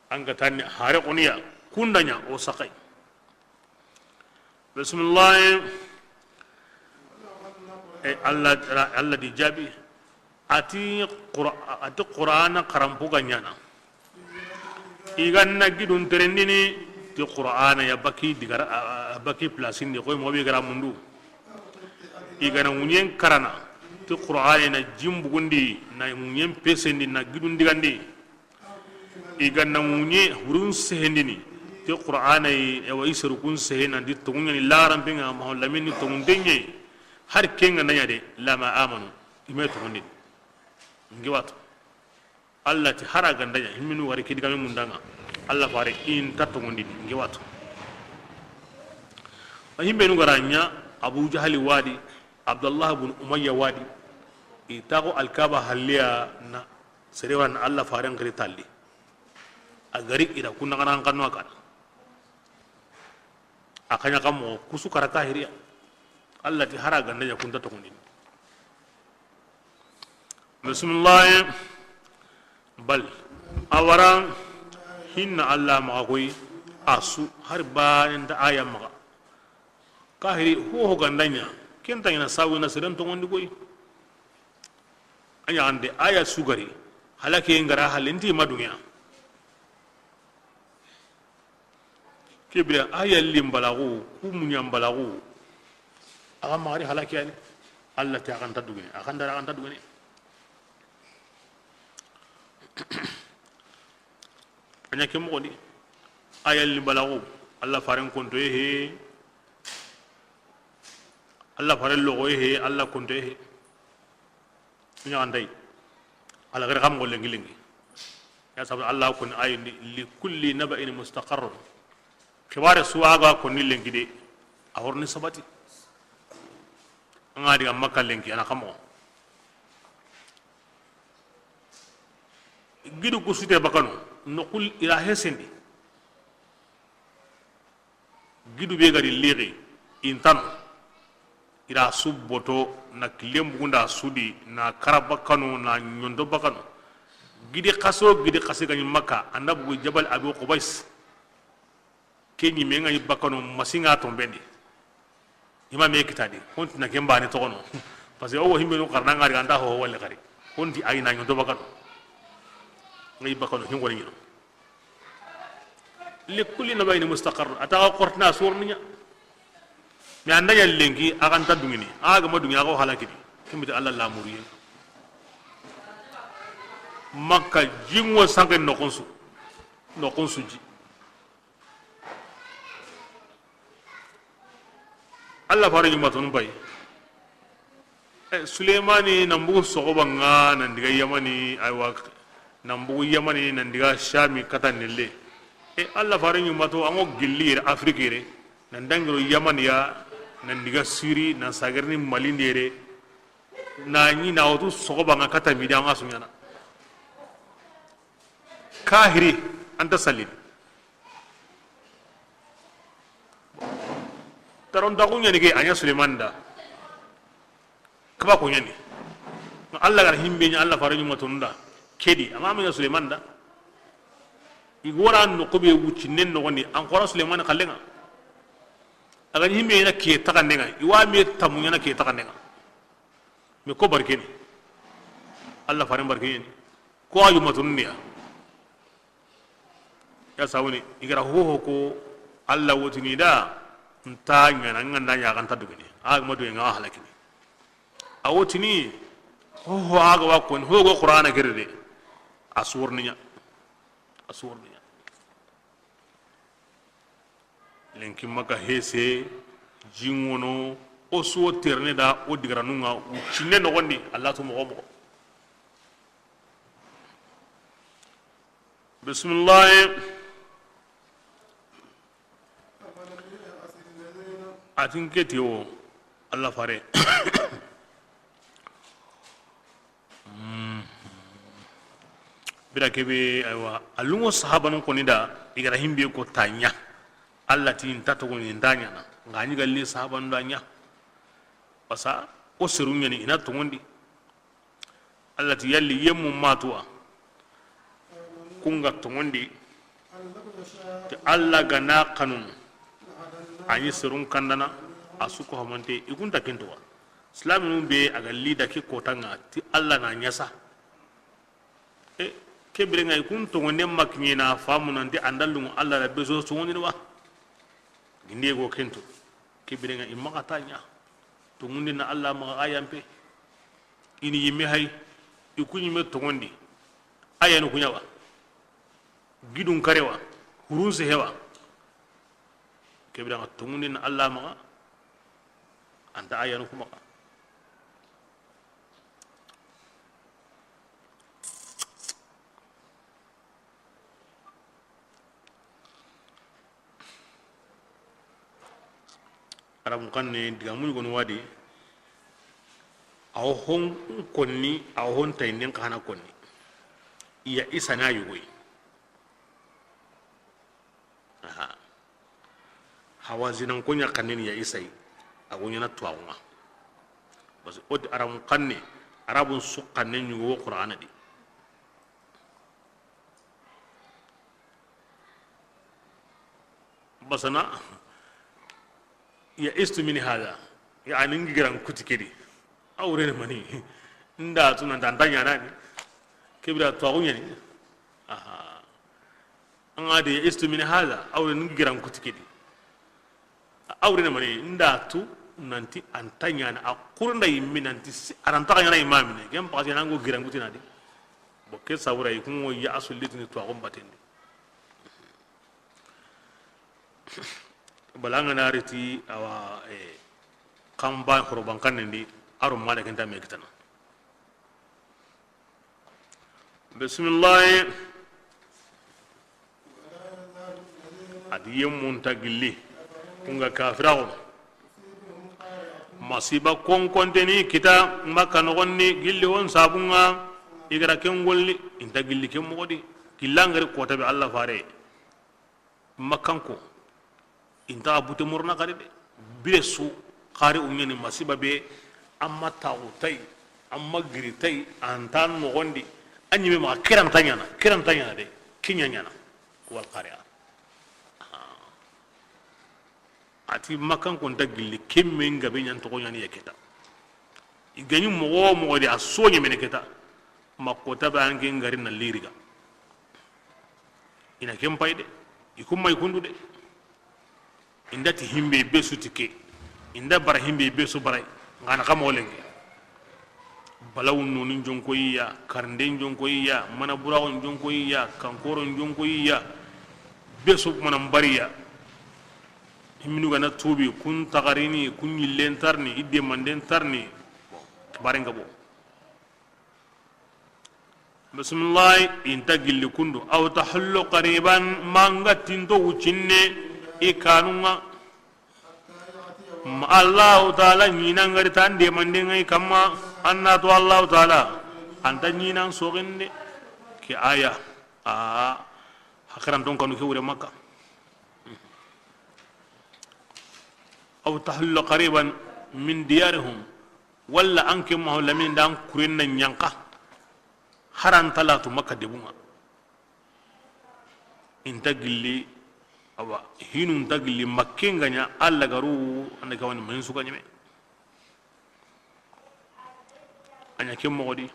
An ga tanni hare xoniya kunda ɲa o saxay. Bismillahi. E, Alla, Alla di jaabi. A ti Qura-, a ti Qur'ana xaranpo ga ɲana. I ga na gidun terendini ti Qur'ana ya baki digara, a, a, a baki place ndi, xoy mo be gara mundu. I ga na ŋuɲen karana ti Qur'ana na jimbugundi, na ŋuɲen pesendi, na gidun digandi. I ga na ŋuɲe hurun sehendini ti Qur'ana yi, ewa i seru kun sehe nanti tonŋu ɲa ni laxaranpe ŋa, maxa lamini tonŋunte ɲa yi. Hari ken ga na ɲa de, lama amanu, i me tonŋundini. Nge watu. Alla ti hara ga nda ɲa, himminu wari ke digame munda ŋa. Alla fare i nta tonŋundini, nge watu. A himbenu ga ra ɲa, Abu Jahali wa di, Abdullah bun Umayya wa di, i taxo Alkaba halliya na Sere wa na Alla faren xiri talli. A gari i da kunna xana xanno a kana. A xa ɲa xa moxo kusu kara kahiriya. Alla ti hara ga nda ɲa kunta tonŋundini. Bismillahi. Bal. A wara hinna Alla maxa koy a su hari banen ta aya maxa. Kahiri hoho ga nda ɲa, ken ta ɲana sawu na seren tonŋundi koy. A ɲaxande aya su gari, halake n gara halle nti ma duŋeya. Ke bire aya limbalaxu, ku muɲambalaxu, a xa maxari halake yani. Alla ti a xa nta duŋene, a xa nda ra a xa nta duŋene. A ɲa ke moxo di, aya limbalaxu, Alla faren kontoye he, Alla faren loxoye he, Alla kontoye he. Ɲaxantayi, Alla gari xa moxo lenki lenki. Ya sabu Allah koni ayindi, li kulli naba'in mustaqarrun. Xibaare su wa ga koni lenki de, a horni sabati. An ga diga Makka lenki, a na xa moxo. Gidu ku sute bakano, noqu i ra hesendi. Gidu be gari lixi, i nta no. I ra su boto, na killen bugunda su di, na kara bakano, na ɲonto bakano. Gidi xaso, gidi xasi ga ɲi Makka, an da bugu Jabal Abi Qubais. Ke ɲi me ŋa ɲi bakano, masi ŋa tonbendi. I ma me kitadi, honti na ken bane toxono. Parce que o wo himbe no xarna ŋari anda ho wala xari. Honti ay na ɲonto bakano. Ŋa ɲi bakano, hin goni ɲino. Li kulli naba'in mustaqarr. A ta ga xortina sorni ɲa. Mais an da ɲa lenki, a ga nta dungini. A ga ma dungi, a ga halakini. Ken bita Allah lamuriye. Makka jingo sanke noxon su. Noxon su ji. Allah fare ɲumatonu bay. E, Suleymani nan bugu soxoba ŋa nan diga Yamani, aywa, nan bugu Yamani nan diga Shami kata nelle. E, Allah fare ɲumato an ŋo gilli yere Afrique yere, nan dangiro Yamani ya, nan diga Syrie, nan sagerni Mali ndere, na ɲi na wutu soxoba ŋa kata midi an ŋa suɲana. Kahiri, an ta sallini. Tarontaxu ɲani ke, a ɲa Suleymani da. Kaba ko ɲani. Allah gara himbe ɲa Allah fare ɲumatonu da. Kedi, ama a ma ɲa Suleymani da. I gora noqu be wuccinnen noxondi, an xora Suleymani xallen ŋa. A ga ɲi himbe ɲa ke taxanden ŋa, i wa me tamu ɲana ke taxanden ŋa. Mais ko barkeni. Allah faren barkeni. Ko a yumatunniya. Ya sawuni, i gara hoho ko Allah wotini da, nta ɲana, ŋa nda ɲa, a ga nta dugini. A ga ma dugi ŋa halakini. A wotini, hoho a ga wa koni, hoho Qur'ana gere de. A sorni ɲa. A sorni ɲa. Lenki Makka hese, jingono, o su wo terene da, o digaranu ŋa, wuccine noxondi, Allah to moxo moxo. Bisimilahi. A ti n ke ti wo, Allah fare. Bira kebe, aywa, a lungo sahabanun koni da, i gara himbe ko ta ɲa. Allah ti nta togoni, nta ɲana. Nga ɲi galli sahabanun da ɲa. Pasa o seru ɲani i na togondi. Allah ti yalli yemmu matuwa. Kunga togondi. Ti Allah ga na xanun. A ɲi serun kandana. A su ko hamante i kunta kintuwa. Silaminu be a ga li da ke kota ŋa ti Allah na ɲasa. E, ke bire ŋa i kun togonde ma kiɲe na famu nanti andallungu Allah da beso sogondini wa. Ginde go kento. Ke bire ŋa i maxa ta ɲa. Togondi na Allah maxa a yampe. I ni yimme hay. I ku ɲimme togondi. A yanu kuɲa wa. Gidun kare wa. Hurun sehe wa. Ke bire ŋa togondi na Allah maxa. Anta a yanu kuma. Arabun xanne digamu yogoni wadi. Awo hon konni, awo hon tayindin xa na konni. Iya Isa na yogoyi. Aha. Hawazinan ko ɲa xannen ya Isa yi, a go ɲana tuwaxu ŋa. Parce que o ti arabun xanne, arabun su xanne ɲugo wo Qur'ana di. Basana, ya istu min hada, ya ani ngi giran kuti kedi. Awrene mani, nda tu nanta anta ɲana ni. Kebira tuwaxu ɲani. Aha. An ga de istu min hada, awre ni giran kuti kedi. Awre ne mani, nda tu nanti anta ɲana, a kurunda yimmi nanti si, aranta ɲana imamine. Gem pasi nango giran kuti nadi. Bo ke sabura yi kungo ya asulitini tuwaxu mbatendi. Balanga na riti awa, e, kamba horoban kanendi, aro mala kenta me kitana. Bisimilahi. A ti yemmun ta gilli, kun ga kafiraxu. Masiba konkonteni kita Makka noxon ni gilli won sabun ŋa, i ga ra ken golli, i nta gilli ken moxo di. Gilla n gari kota be Alla fare. Makkanko, i nta xa bute morona xari de. Bire su xari u ɲeni masiba be, an ma taxu tay, an ma giri tay, an ta noxon di, a ɲime maxa kiranta ɲana, kiranta ɲana de, kiɲa ɲana, wal qari'a. A ti Makkanko nta gilli, kemme n gabe ɲan toxo ɲani ya kita. I gaɲi moxo moxo di a so ɲemene kita, ma kota be an ke n gari na liriga. I na ken pay de, i kun ma i kundu de. I nda ti himbe be su ti ke, i nda bara himbe be su baray, n ga na xa moxo lenki. Balawun noni n jonkoyi ya, karinde n jonkoyi ya, mana buraxu n jonkoyi ya, kankoro n jonkoyi ya, be su mana n bari ya. Himinu ga na tubi, kun taxarini, kun ɲillen tarni, i demanden tarni. Bon, xibaren ga bo. Bisimilahi, i nta gilli kundu. Aw tahullu qariban, ma n ga tinto wucinne i kanun ŋa. Ma Allahu Taala ɲinan gari tan demanden ŋa i kamma, an na to Allahu Taala, an ta ɲinan soxinde. Ke aya, a hakiranton kanu ke wure Makka. Aw tahullu qariban min diyarihim, walla an ke maho lamin dan kuren na ɲanka, haran talatu Makka debun ŋa. I nta gilli, awa, hinu nta gilli Makke n ga ɲa, Alla garu, an da ke wani mahin su ga ɲeme. A ɲa ke moxo di.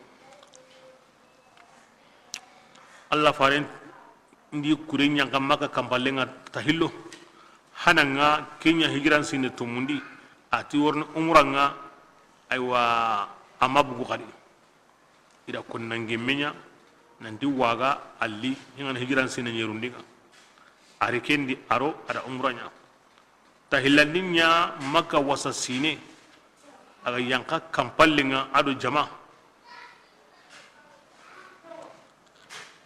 Alla faren ndi kure ɲanka Makka kanpalle ŋa tahillo. Hana ŋa ke ɲa hijiran sine tomundi. A ti worni umra ŋa, aywa, a ma bugu xadi. I da konna ngemme ɲa, nanti waga alli, hingana hijiran sine ɲerundi ŋa. A ri ken di a ro, a da umra ɲa. Tahillandi ɲa Makka wasa sine, a ga yanka kanpalle ŋa a do jama.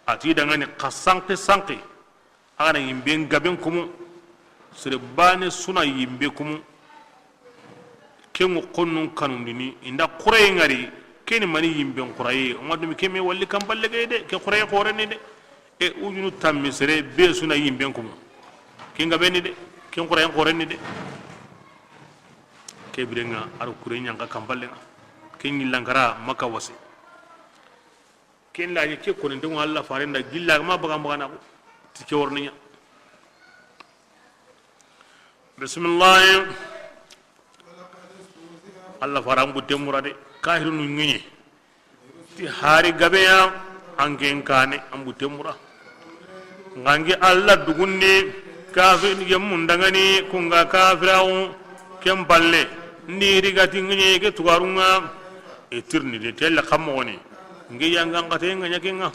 A ti dangani xa sanki sanki, a ga na yimben gaben kumu, sere bane su na yimbe kumu. Ken ŋo xonnun kanundini, i nda xuraye ŋari, keni mani yimben xuraye, o ma dumi ke me walli kanpalle geye de, ke xuraye xoreni de. E, ujunu tammi sere be su na yimben kumu. Ken gabe ni de, ken xurayen xoreni de. Ke birenŋa, a ro kure ɲanka kanpalle ŋa. Ken ɲillankara Makka wasi. Ken laje ke koninte ŋo Alla farenda gilla ma baga baga na ko ti ke worni ɲa. Bisimilahi. Alla fara an butte mura de. Kahirunu ŋeɲe ti hari gabeya an ken kane an butte mura. Ngangi Alla dugundi kafir yemmun dangani kunga kafirawu ken palle ndi rigati ŋeɲe ke tugarunga. E tirni de telle xammogoni nge yangan xate ŋa ɲa kenga.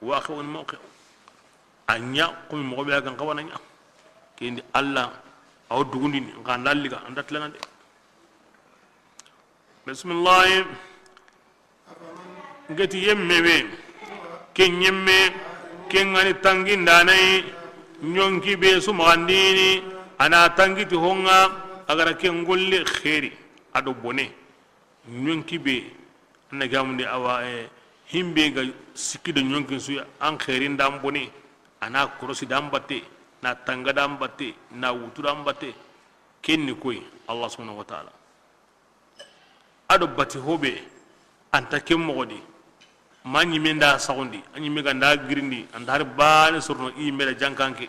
Wa xewni mawqi a ɲa kumi moxo be a gan xawana ɲa. Kendi Alla awo dugundini nxa nda liga anda tilana de. Bisimilahi. Ngeti yemme be ke ɲemme ke ŋani tangindanayi ɲonki be su maxandini a na tangiti honga a gara ke ngolli xeeri a do bone. Ɲonki be a na gamundi awa, eh, himbe ga sikki do ɲonkin su an xeerin dan bone. A na korosi dan batte na tanga dan batte na wutu dan batte. Ken ni koy Allah subhanahu wa ta'ala. A do bati hobe anta ken moxo di. Ma ɲime nda saxundi a ɲime ga nda girindi anta hari bane sorono i yime da jankanke.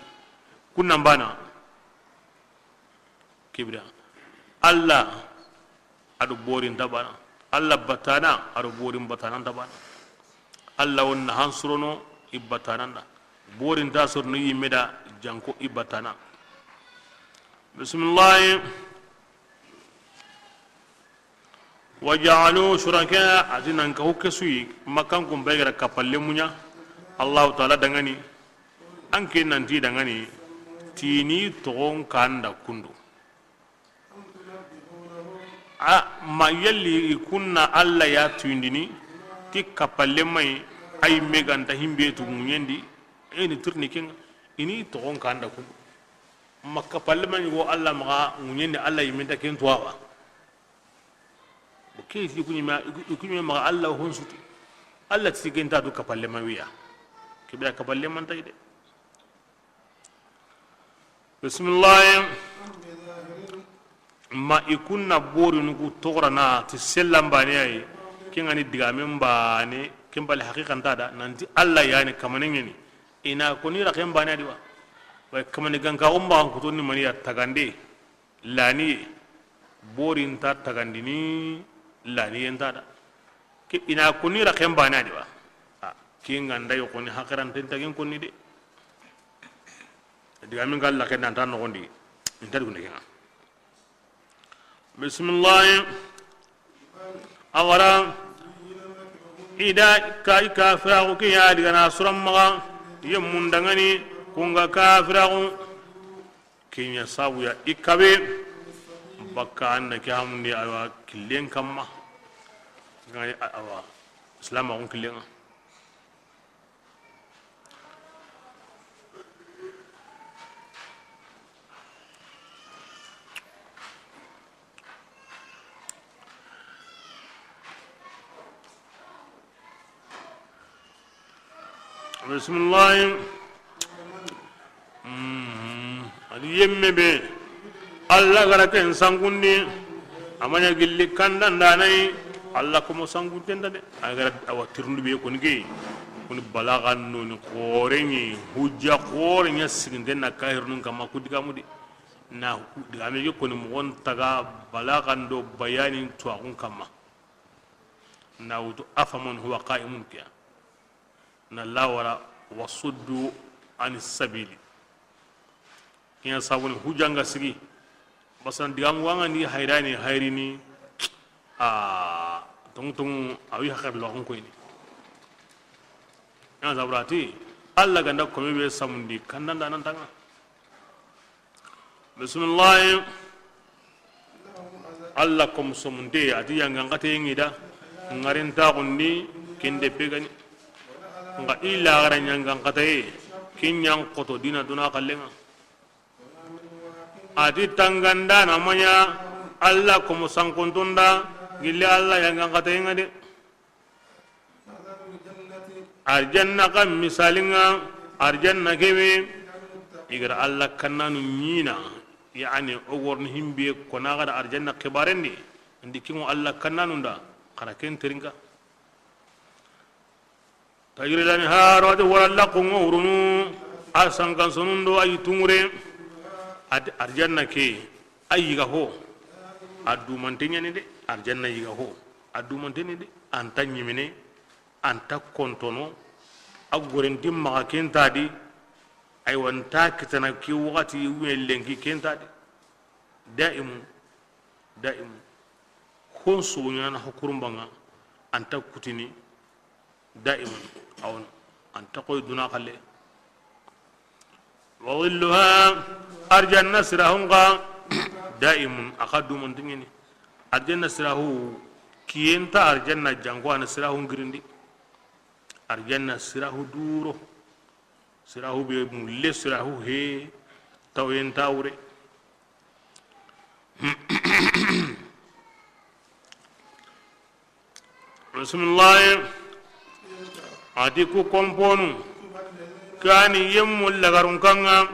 Kunnan bana. Kibira Allah a do borin ta bana. Allah batana a do borin batana ta bana. Allah wonna han sorono i batana nda borin ta sorono i yime da janko i batana. Bisimilahi. Wa ja'alu shuraka, a ti nan ka hukke suyi makkan kun be gara kapalle muɲa Allahu ta'ala dangani. An ke nanti dangani tini togon kanda kundu. A ma yalli i kunna Allah ya tuyindini ti kapalle mai ay meganta himbe tu muɲendi. Eni turni kenga ini togon kanda kundu. Ma kappalenma ɲi go Alla maxa, ŋuɲen di Alla yinme nta ken tuwa wa. Bo ke si ku ɲi ma, i ku ɲi ma maxa Alla hon sutu. Alla ti ken nta du kappalenma wiya. Ke be ya kappalenma nta yi de. Bisimilahi. Ma i kunna borinu ku toxorana ti sellan baane ya yi. Ken ga ni digamen baane, ken bali haqiqa nta da, nanti Alla ya ni kamanen ŋa ni. I na koni raxen baane ya di wa. Wa kamane gankaxun baxan kutoni mani ya tagande. Laniye, bori nta tagandini, laniye nta da. Ke, i na koni raxen baane ya di wa. A, ken ga nda yi koni haqiranten tagen koni de. Digamen ga laxe nanta noxondi, inta dugunde ken ŋa. Bisimilahi. A wara, i da ka, i kafiraxu ke ya di ga na suran maxa, yemmun dangani, kunga kafiraxu. Ken ɲa sabu ya i kabe bakka an na ke hamundi, awa, killen kamma. Gani, awa, silamaxun killen ŋa. Bisimilahi. Mhm. A di yemme be, Alla ga ra ken sankundi, a ma ɲa gilli kandandanayi, Alla komo sankunten da de. A ga ra awa tirundu be koni ke, koni balaxan noni xoren ɲi, hujja xoren ɲa siginten na kahirnun kamma ku digamu di. Na digame ke koni moxon taga balaxan do bayanin tuwaxun kamma. Na wutu afaman huwa qa'imun kiya. Na lawara wasuddu ani sabili. Ken ɲa sabuni hujanga sigi. Basan digamu wanga ni hayrani hayrini. A tongu tongu awi hakar lo an koyni. Ken ɲa saburati Alla ga nda kome be samundi kandanda nan tanga. Bisimilahi. Alla kom somunte, a ti yangan xataye ŋi da, ŋarintaxundi, ken de pegani. Nga i laxara ɲangan xataye, ken ɲan xoto dina duna xallen ŋa. A ti tangandana ma ɲa, Alla kom sankontonda, gilli Alla yangan xataye ŋa de. Arjanna xa misali ŋa, arjanna kebe, i ga ra Alla kannanu ɲina, yani o gorni himbe kona ga da arjanna xibarendi, ndi kingo Alla kannanu nda, xara ken terinka. Tajri lanharu, a ti wara laxunŋo wurunu, a sankan sonundo a yi tungure, a ti arjanna ke, a yiga ho, a dumante ɲani de, arjanna yiga ho, a dumante ni de, anta ɲimine, anta kontono, a gorenti maxa kentadi, aywa nta kitana ke waxati wuye lenki kentadi, daimun, daimun, hon soñana hokurumbanŋa, anta kutini, daimun, awon, anta koy duna xalle. Wa dhilluha, arjanna sirahun xa, daimun, a xa dumantiñeni. Arjanna sirahu, kiyenta arjanna janko, ana sirahu ngirindi. Arjanna sirahu duro, sirahu be mulle, sirahu he, tawyenta wure. Bisimilahi. A ti ku komponu, kani yemmu lagarun kanŋa,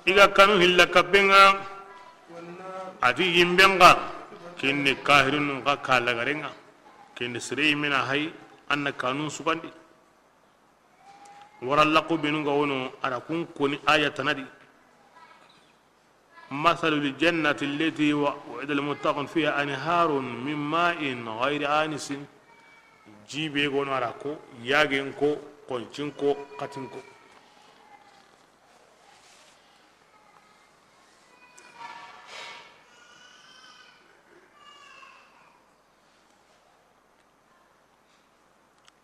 i ga kanu hilla kappenŋa. A ti yimben xa, kinni kahirinu xa ka lagarenŋa, kinni sere yimena hay, anna kanun sugandi. Wara laxu benu ga wono, a ra kun koni aya tanadi. مثل الجنة التي وعد المتقون فيها أنهار من ماء غير آسن. Ji be gono a ra ko, yagen ko, koncin ko, katin ko.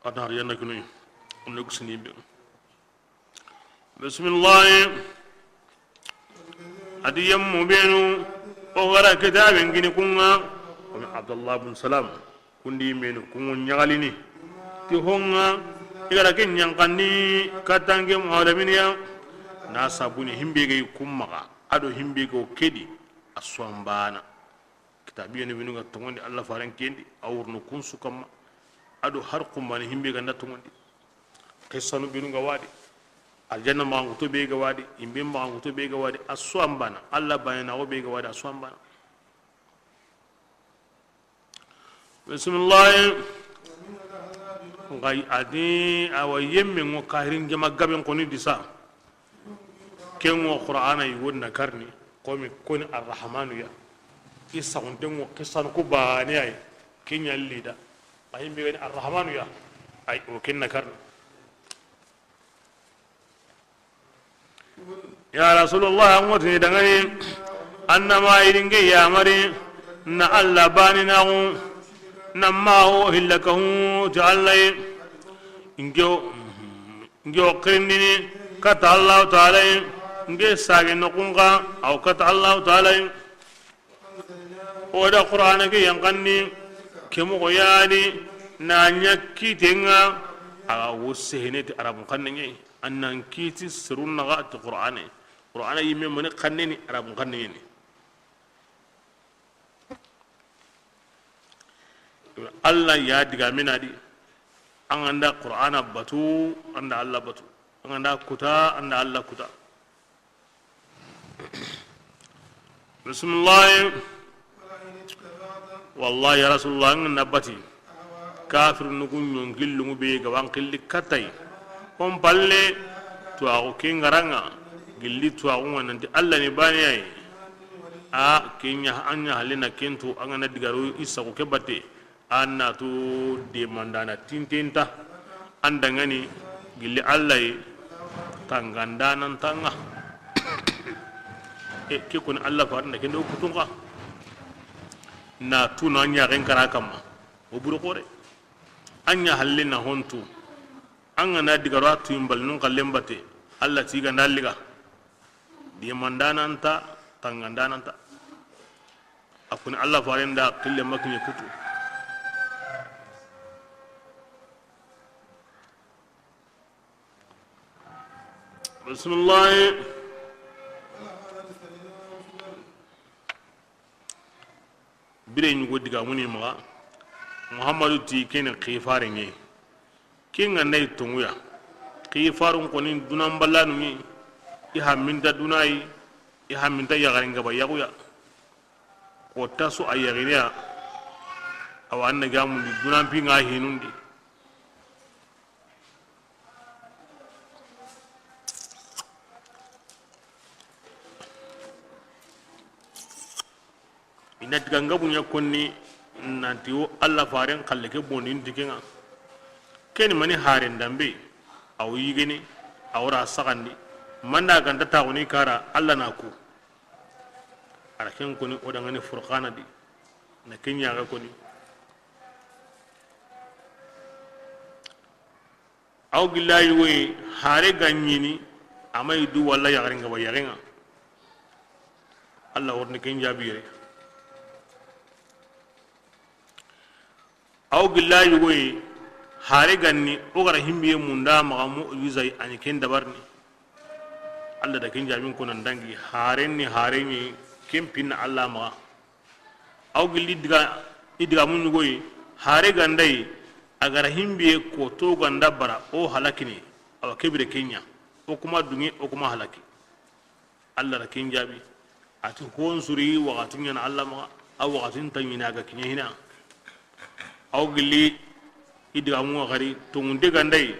A ta har yanna kinu, ne kusini be. Bisimilahi. A ti yemmu benu, o ga ra kitaben kini kunŋa, komi Abdullah bin Salam, kundi menu, kunŋu ñagalini. Ti honŋa, i ga ra ken ñankandi, katanke muhalaminiya, na sabuni himbe ga yi kun maxa. a do himbe go kedi, a su an bana. Kitabiyenu binu ga tongondi Allah faren kendi, a wurno kunsu kamma. A do har kumbane himbe ga nda tongondi. Qissanu binu ga wadi. Aljanna maxankuto be ga wadi, himbe maxankuto be ga wadi, a su an bana. Allah bane naxo be ga wadi, a su an bana. Bisimilahi. Nxa a di awa yemme ŋo kahirin jama gaben koni disa. Ken ŋo Qur'ana yugo na karni, komi koni Arrahmanu ya. I saxunte ŋo qissanu ku bane ay, ken ɲa lida. Ayi mbi gani Arrahmanu ya. Ay, o ken na karni. Ya Rasulullah, an ŋo tini dangani, annama iringe yamari, na Allah bani naxu, na maxo hillakahu ti Allah ye. Nge o, nge o xirindini kata Allahu Taala ye, nge sage noxunxa, aw kata Allahu Taala ye. O da Qur'ana ke yanqanni, ke moxo yani, na ɲa kite ŋa, a ga wo sehene ti Arabun xanne ɲa yi. An nan kiti serun naxa ti Qur'ana. Qur'ana yimme mani xanne ni, Arabun xanne ni. Allah ya digamina di. An ga nda Qur'ana batu, an da Allah batu. An ga nda kuta, an da Allah kuta. Bisimilahi. Wallahi ya Rasulullah, an ga na bati kafir nugu ɲonkillungu be ga wan xilli katay. Hon palle, tuwaxu ke ŋaraŋa, gilli tuwaxu ŋa nanti Allah ni bane ay. A ke ɲa, an ɲa halle na ken tu, an ga na digaro i saxu ke batte. An na tu demandana tintinta, an dangani gilli Allah yi, tangandanantaŋa. E, ke koni Allah farinda kende o kutunxa. Na tu na ɲaxen kara kamma. O buru xore. An ɲa halle na hontu. An ga na digaro a tuyimbal nun xallen batte. Allah ti ganda liga. Demandananta, tangandananta. A kuni Allah farenda xille makiɲe kutu. Bisimilahi. Bire ɲugo digamuni maxa. Muhammadu ti keni xifare ɲe. Ke ŋa nda i tonguya. Xifarun koni dunan ballanu ɲi. I hamminta dunayi. I hamminta yaxarin gaba yaxuya. Ko tasu a yaxiniya. Awa an na gamundi dunan pi ŋa hinundi. I na diga ngabu ɲa konni nanti wo Allah faren xalle ke bondi nti ke ŋa. Keni mani haren dambe, aw yigeni, aw ra saxandi, manda ganta taxuni kara Allah na ku. Ara ken koni o dangani Furqana di, na ken ɲaxe koni. Aw gilla yugoyi, hare ga ɲini, a ma yi du walla yaxarin gaba yaxen ŋa. Allah wori ni ken jaabi yere. Aw gilla yugoyi, hare ganni, o gara himbiye munda maxa mu'jizay, a ni ken dabarini. Allah da ken jaabin ko nan dangi, haren ni hare ni, ken pinna Allah maxa. Aw gilli diga, i digamu ɲugoyi, hare gandayi, a gara himbiye ko to ganda bara, o halakini, awa kebire kenya, o kuma dungi, o kuma halaki. Allah da ken jaabi. A ti hon suri waxati ɲana Allah maxa, a waxatin ta ɲina ga kiɲe hina. Aw gilli i digamu ŋa xari, tongunte gandayi,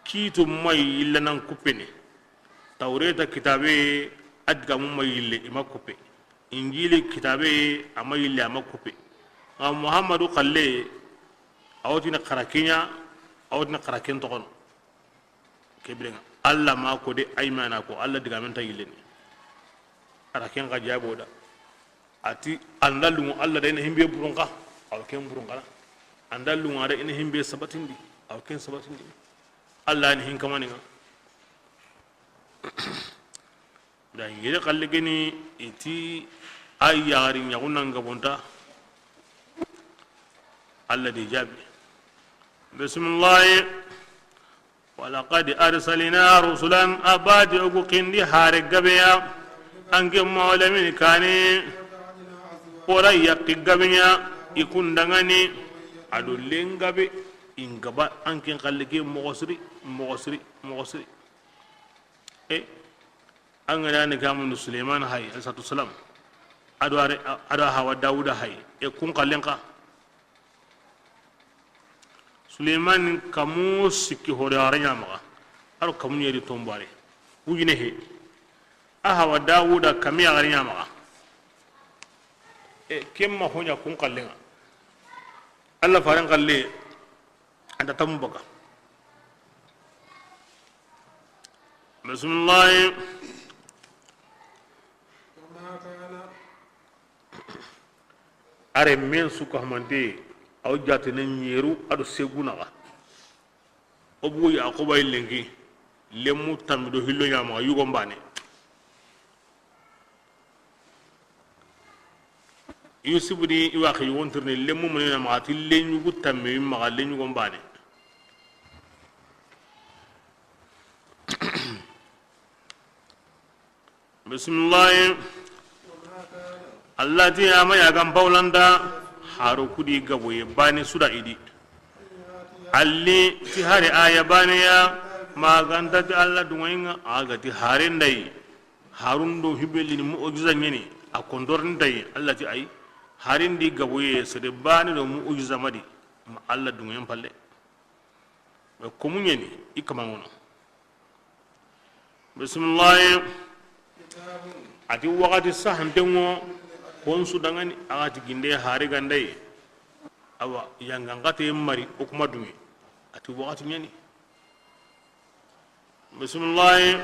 kiito ma yilla nan kuppene. Tawreta kitabe, a digamu ma yille, i ma kuppe. Injili kitabe, a ma yille, a ma kuppe. Nxa Muhammadu xalle, a wotini xara keɲa, a wotini xara ken toxono. Kebirenga Allah ma ko de, ay mana ko, Allah digamen ta yilleni. Ara ken ga jabo da. A ti, anda lungu Allah da ina himbe burunka, aw ken burunka. Anda lungu ada ina himbe sabatindi, aw ken sabatindi. Allah ni hin kamani nga. Da yere xalle geni i ti a yaxari ɲaxu nan gabonta. Allah de jaabi. Bisimilahi. Walaqad arsalna rusulan, abadi ogu kindi hare gabeya. An ke Maola mini kane, o ra yaxi gabe ɲa i kun danŋa ni, a do len gabe, i n gaba an ke n xalle ke moxo siri, moxo siri, moxo siri. E, an ga na ni kamundu Suleymana hay, alayhi salatu wassalam, a do are, a do Hawa Dawuda hay, e kun xallen xa. Suleymani kamu sikki hore a ra ɲa maxa, a ro kamu ɲeri tombare. Wujine he. A Hawa Dawuda kami a ra ɲa maxa. E, ken ma ho ɲa kun xallen ŋa. Alla faren xalle, a nta tamu baka. Bisimilahi. Are men su ka hamante, aw jatene ɲeru a do segu naxa. O bugu Yaquba yi lenki, lemu tammi do hillo ɲa maxa, yugo n bane. Yusufu di i waxi yugo n tirni, lemu mani ɲa maxa, ti lenyugu tammi maxa, lenyugo n bane. Bisimilahi. Alla ti a ma yagan pawlanta, haro kudi gaboye bane su da i di. Alli ti hari aya bane ya, ma ga nta ti Alla dunŋa yi ŋa, a ga ti hare nda yi. Harun do hibelini mu'jiza ɲeni, a kontorinta yi, Alla ti ayi. Harin di gaboye sere bane do mu'jiza ma di, ma Alla dunŋa yi n palle. Komu ɲeni i kama ŋono. Bisimilahi. A ti waxati sahanten ŋo, kon su danŋa ni, a ga ti ginde hari ganda yi. Awa, yangan xate mari, o kuma dunŋe. A ti waxati ɲeni. Bisimilahi.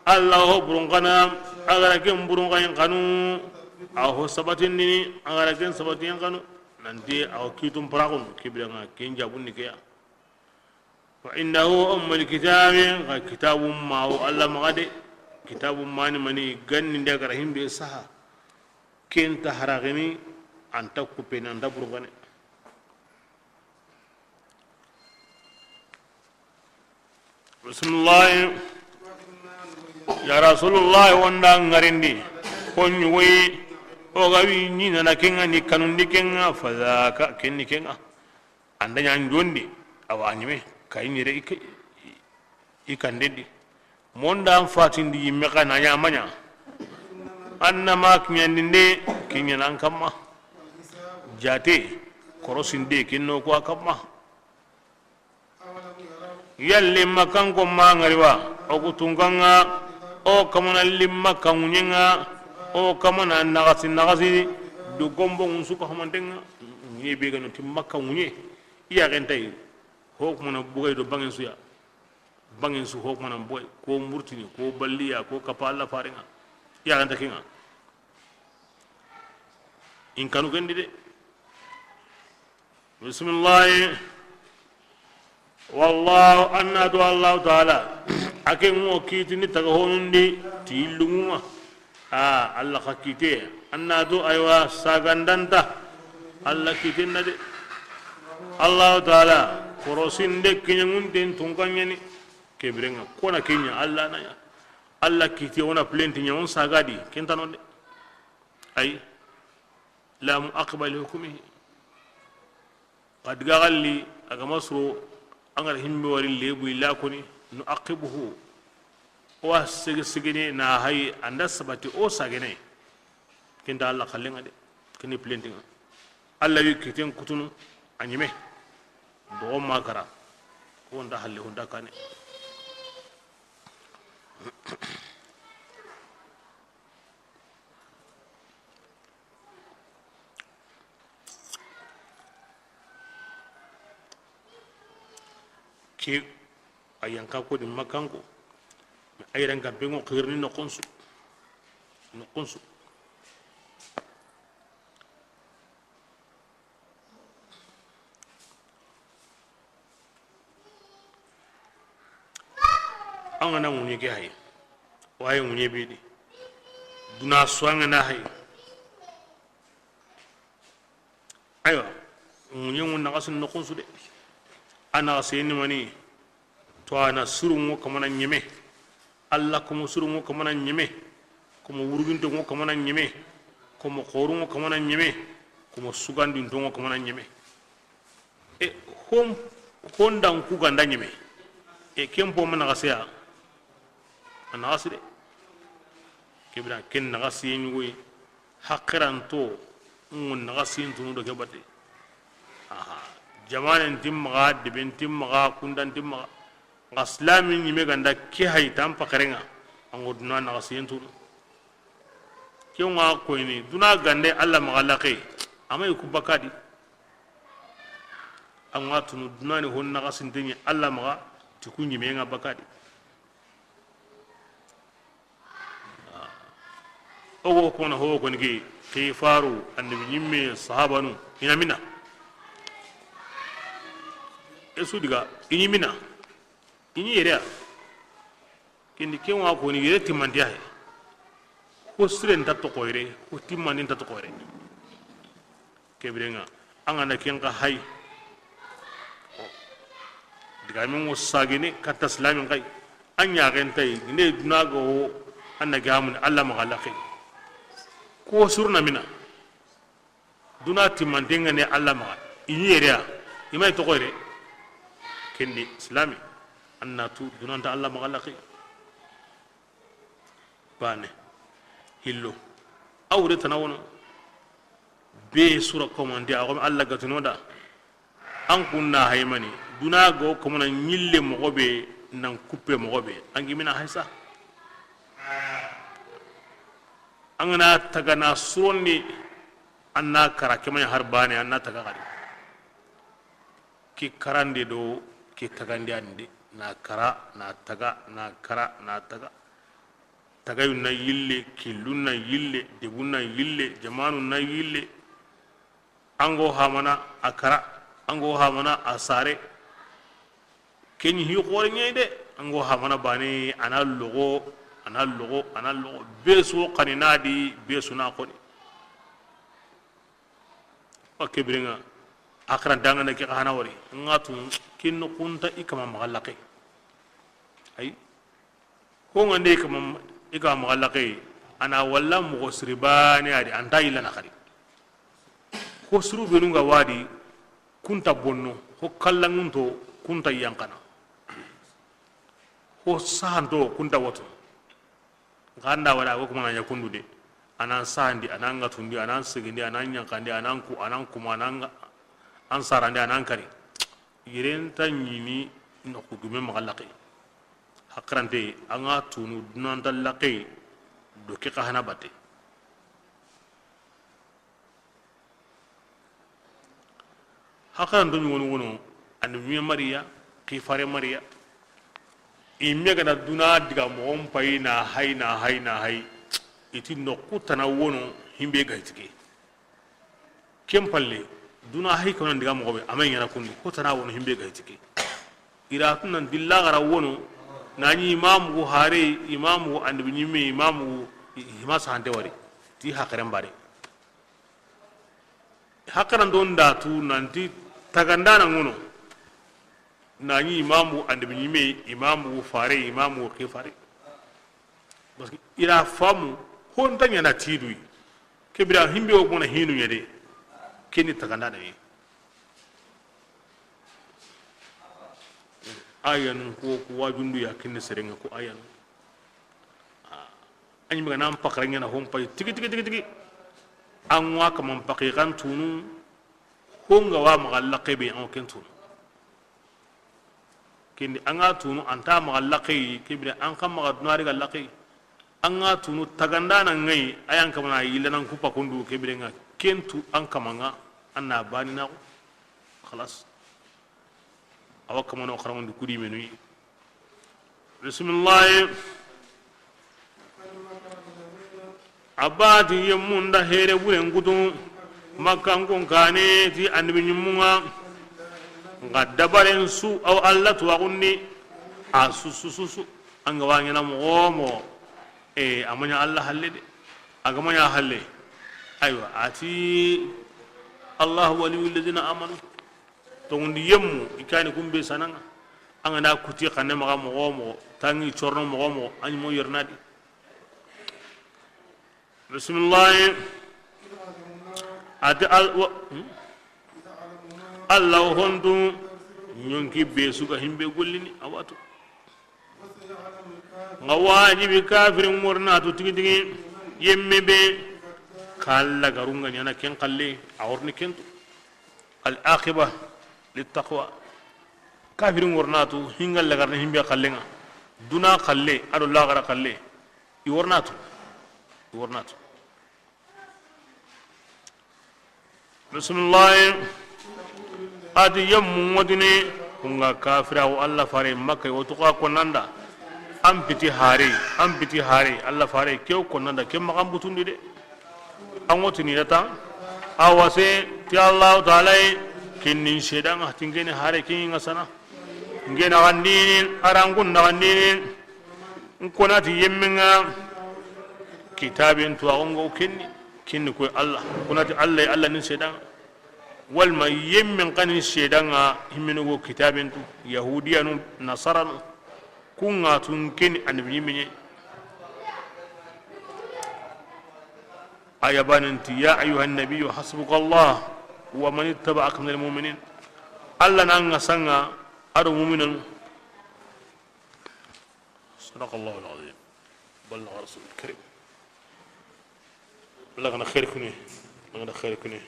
Alla ho burunxana, a ga ra ken burunxayin xanu, a ho sabatindini, a ga ra ken sabatiyen xanu. Nanti a ho kitun paraxunu, kibira ŋa, ken jabun ni ke ya. Wa indahu ummul kitabi, xa kitabu ma wo Alla maxa de. Kitabu mani mani, ganni nda ga ra himbe saha. Ken ta haraxini, a nta kupeni, a nta burunxane. Bisimilahi. Ya Rasulullahi, wonda ŋarindi, ko ɲugoyi, o ga wi ɲi nana kenŋa, ni kanundi kenŋa, fadaka, kenni kenŋa. An da ɲa n jondi, awa a ɲime, kayi ɲere i ke-, i kande di. Monda an fatindi yimme xa na ɲa ma ɲa. An na ma kiɲandinde, kiɲana an kamma. Jate, korosinde, kinno ko a kamma. Yalli Makkanko ma ŋari wa, o ku tunkanŋa, o kamana limma ka ŋuɲenŋa, o kamana naxasi naxasi, do gombo ŋun su ka hamantenŋa, ŋuɲe be ga no ti Makka ŋuɲe, i yaxen ta yi, ho kumana bugay do bangen su ya, bangen su ho kumana bugay, ko murtini, ko balliya, ko kapa Alla farenŋa, i yaxen ta kenŋa, in kanu kendi de. Bisimilahi. Wallahu, an na tu Allahu Taala, a ke ŋo kitini taga honundi ti yillunŋa. A, Alla xa kite, an na tu aywa sagandanta. Alla kiten na de. Allahu Taala, korosinde kiɲanŋunten tunkanɲani. Kebirenŋa, kona kiɲa, Alla na ɲa. Alla kite wona plenti ɲa, on sagadi, kentanon de. Ay. La muaqiba li hukmihi. Xa diga xalli, a ga ma suro, an ga ra himbe wari lebu illa koni, nuaqibuhu. O wa sege segene na hayi, an da sabati o sagene. Kenta Alla xallenŋa de, keni plentinŋa. Alla wi kiten kutunu, a ɲime. Dogo ma kara. Ko nda halle, ko nda kane. Ke a yanka ko di Makkanko, a yiran ga be ŋo xirini noxon su, noxon su. An ga na ŋuɲe ke hayi, waye ŋuɲe be di duna su an ga na hayi. Aywa, ŋuɲe ŋun naxasi noxon su de. A naxasi ni mani, to a na surunŋo kamana ɲeme. Alla komo surunŋo kamana ɲeme. Komo wurginto ŋo kamana ɲeme, komo xoru ŋo kamana ɲeme, komo sugandinto ŋo kamana ɲeme. E hon, hon dan ku ganda ɲeme. E ken po ma naxaseya. A naxasi de. Kebira ken naxasiye ɲugoyi. Haqiranto ŋo naxasiyen tunu do ke batte. Aha. Jamanen timmaxa, deben timmaxa, kundan timmaxa. Nxa silami ɲime ganda ke hay tan paxerenŋa. An ŋo duna naxasiyen tunu. Ke ŋa koyini duna gande Allah maxa laqe. Ama yi ku bakadi. An ŋa tunu duna ni hon naxasinte ɲi Allah maxa ti ku ɲime ŋa bakadi. O go kona ho koni ke, ke faru, annabi ɲimme, sahabanu, i na mina. E su diga, i ɲi mina. I ɲi yere ya. Kindi ke ŋa koni yere timmandiya he. Ko sire nta toxo yere, ko timmandi nta toxo yere. Kebirenŋa, an ga na ken xa hay. Digamen ŋo sagene katta silamin xay. An ɲaxen tay, ginde duna ga wo, an na gamuni Allah maxa laqe. Ko surna mina. Duna timmantenŋa ne Allah maxa. I ɲi yere ya. I may toxo yere. Kendi silami. An na tu duna nta Allah maxa laqe. Bane. Hillo. A wure tana wono. Be sura komandi a xome Allah gatuno da. An kunna haymani. Duna go komana ɲille moxo be nan kuppe moxo be. An gimina haysa. An ga na taga na suronni. An na kara kemanya har bane an na taga xadi. Ke karande do ke tagandiyande, na kara, na taga, na kara, na taga. Tagayu na yille, killu na yille, debu na yille, jamanu na yille. An go hamana a kara, an go hamana a sare. Keɲi hi xore ɲayi de, an go hamana bane, a na loxo, a na loxo, a na loxo. Be su xani na di, be su na xoni. Wa kebirenŋa, a xaran dangana ke xa hana wari. Nga tu kin no kunta i kama maxa laqe. Ay. Ko ngande i kama, i kama maxa laqe. A na walla moxo siri bane a di, anta yilla na xadi. Ko suru benu nga wadi, kunta bonno, ko kallangunto, kunta yankana. Ko sahanto, kunta watu. Nxa an da wara, a go kuma na ɲa kundu de. A nan sahandi, a nan ŋatundi, a nan segindi, a nan ɲankandi, a nan ku, a nan kuma, a nan, an sarandi, a nan kari. Yere nta ɲini noxu dume maxa laqe. Haqirante, an ga tunu duna nta laqe, do ke xa hana batte. Haqaranto ɲogonu wono, annabi ɲime mariya, xifare mariya. I me gana duna diga moxon payi na hay, na hay, na hay. I ti noxu tana wono, himbe ga hiti ke. Ken palle, duna hay kono diga moxo be, a ma ɲana kundu, ko tana wono, himbe ga hiti ke. I ra tu nan dilla gara wono, na ɲi imamu go hare, imamu go annabi ɲime, imamu go i-, i-, hima sahante wari. Ti haqaren bare. Haqaranto nda tu nanti tagandana ŋono. Na ɲi imamu annabi ɲime, imamu fare, imamu xifare. Parce que i ra famu, honta ɲana tiduyi. Kebira himbe o bona hinu ɲede. Keni tagandana yi. Ayanu ko, ko wajundu ya kinni serenŋa ko ayanu. A ɲi maga nan pakara ɲana hon pay tigi, tigi, tigi, tigi. An wa kaman paki kan tunu, honga wa maga laqe be an ken tunu. Kindi an ga tunu, an ta maga laqe, kebire an kan maga dunari ga laqe. An ga tunu, tagandana ŋayi, ayan kamana yilla nan kupa kundu, kebire nga, ken tu an kamanga, an na bani na ko. Khalas. Awa kamano xaraŋondi kudi menuyi. Bisimillahi. A bati yemmun da here buren kutu. Makkankun kane ti annabi ɲimmunga. Nga dabaren su aw Allah tuwaxundi. A susu susu. An ga wa ɲana moxo moxo. E, a ma ɲa Allah halle de. A ga ma ɲa halle. Aywa, a ti Allahu waliyyu alladhina amanu. Tongundi yemmu, i kani kumbe sananga. An ga na kuti xanne maxa moxo moxo, tangi corno moxo moxo, a ɲi mo yerna di. Bisimilahi. A ti al-, wa-, hmm? Alla wo hontu, ɲonki be su ga himbe gollini, a wa tu. Nga wajibi kafirin ŋorna tu tigi tigi, yemme be, ka Alla garunga ɲana ken xalle, a worni kentu. Al aqiba lit taqwa. Kafirin ŋorna tu, hinga lagarni himbe xallenga. Duna xalle, ado lagara xalle. I worna tu. I worna tu. Bisimilahi. A ti yemmu ŋotini, kunga kafira wo Alla fare Makka, wo tuka konnanda. An piti hari, an piti hari, Alla fare, ke wo konnanda, ke maxa n butundi de. An ŋotini data, a wase, ti Allahu Taala yi, kinnin sedanga, tingene hare, kinga sana. Ngena gandini, arangun na gandini. N konati yemmenga kitaben tu, a gongo kenni, kinni koy Alla. Konati Alla, Alla nin sedan. Walma yemmen kani sedan ga himmenu go kitaben tu, Yahudiyanu, Nasaranu. Kunga tun kenni annabi ɲimmiɲe. Aya banen ti, ya ayuha nabiyu hasbuka Allah wa man ittaba'aka min almuminin. Alla na nga sanga ado muminanu. Sadaqallahu alazim. Ballaga rasulul karim. Alla gana xeeri kune, Alla gana xeeri kune.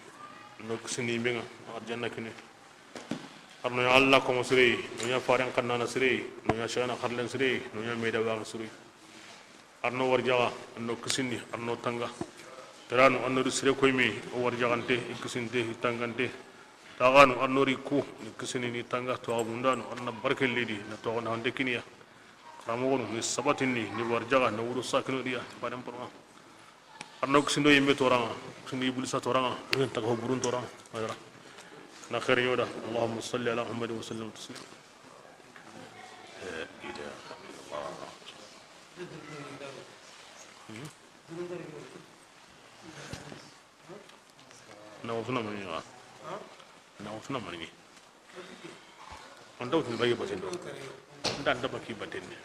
No kisini be nga, arjanna kune. Arno ya Alla ko masri, no ya faran kanna nasri, no ya shana xarlen sri, no ya meda wa sri. Arno warjaga, arno kisini, arno tanga. Teranu arno di sire koymi, o warjagante, i kisinte, i tangante. Taganu arno ri ku, ni kisini ni tanga, to abundanu arna barke lidi, na to na hande kiniya. Karamogonu ni sabatini, ni warjaga, na wuru sakino diya, baden porma. Arno kisindo yimbe toranga, kisindo iblisa toranga, taga ho burun toranga. Ayra. Na xeeri yoda. Allahumma salli ala Muhammad wa sallim taslima. La ilaha illallah. Na wutuna mani ga. Na wutuna mani. Anta wutuni bagi batendo. Nda anta baki batende.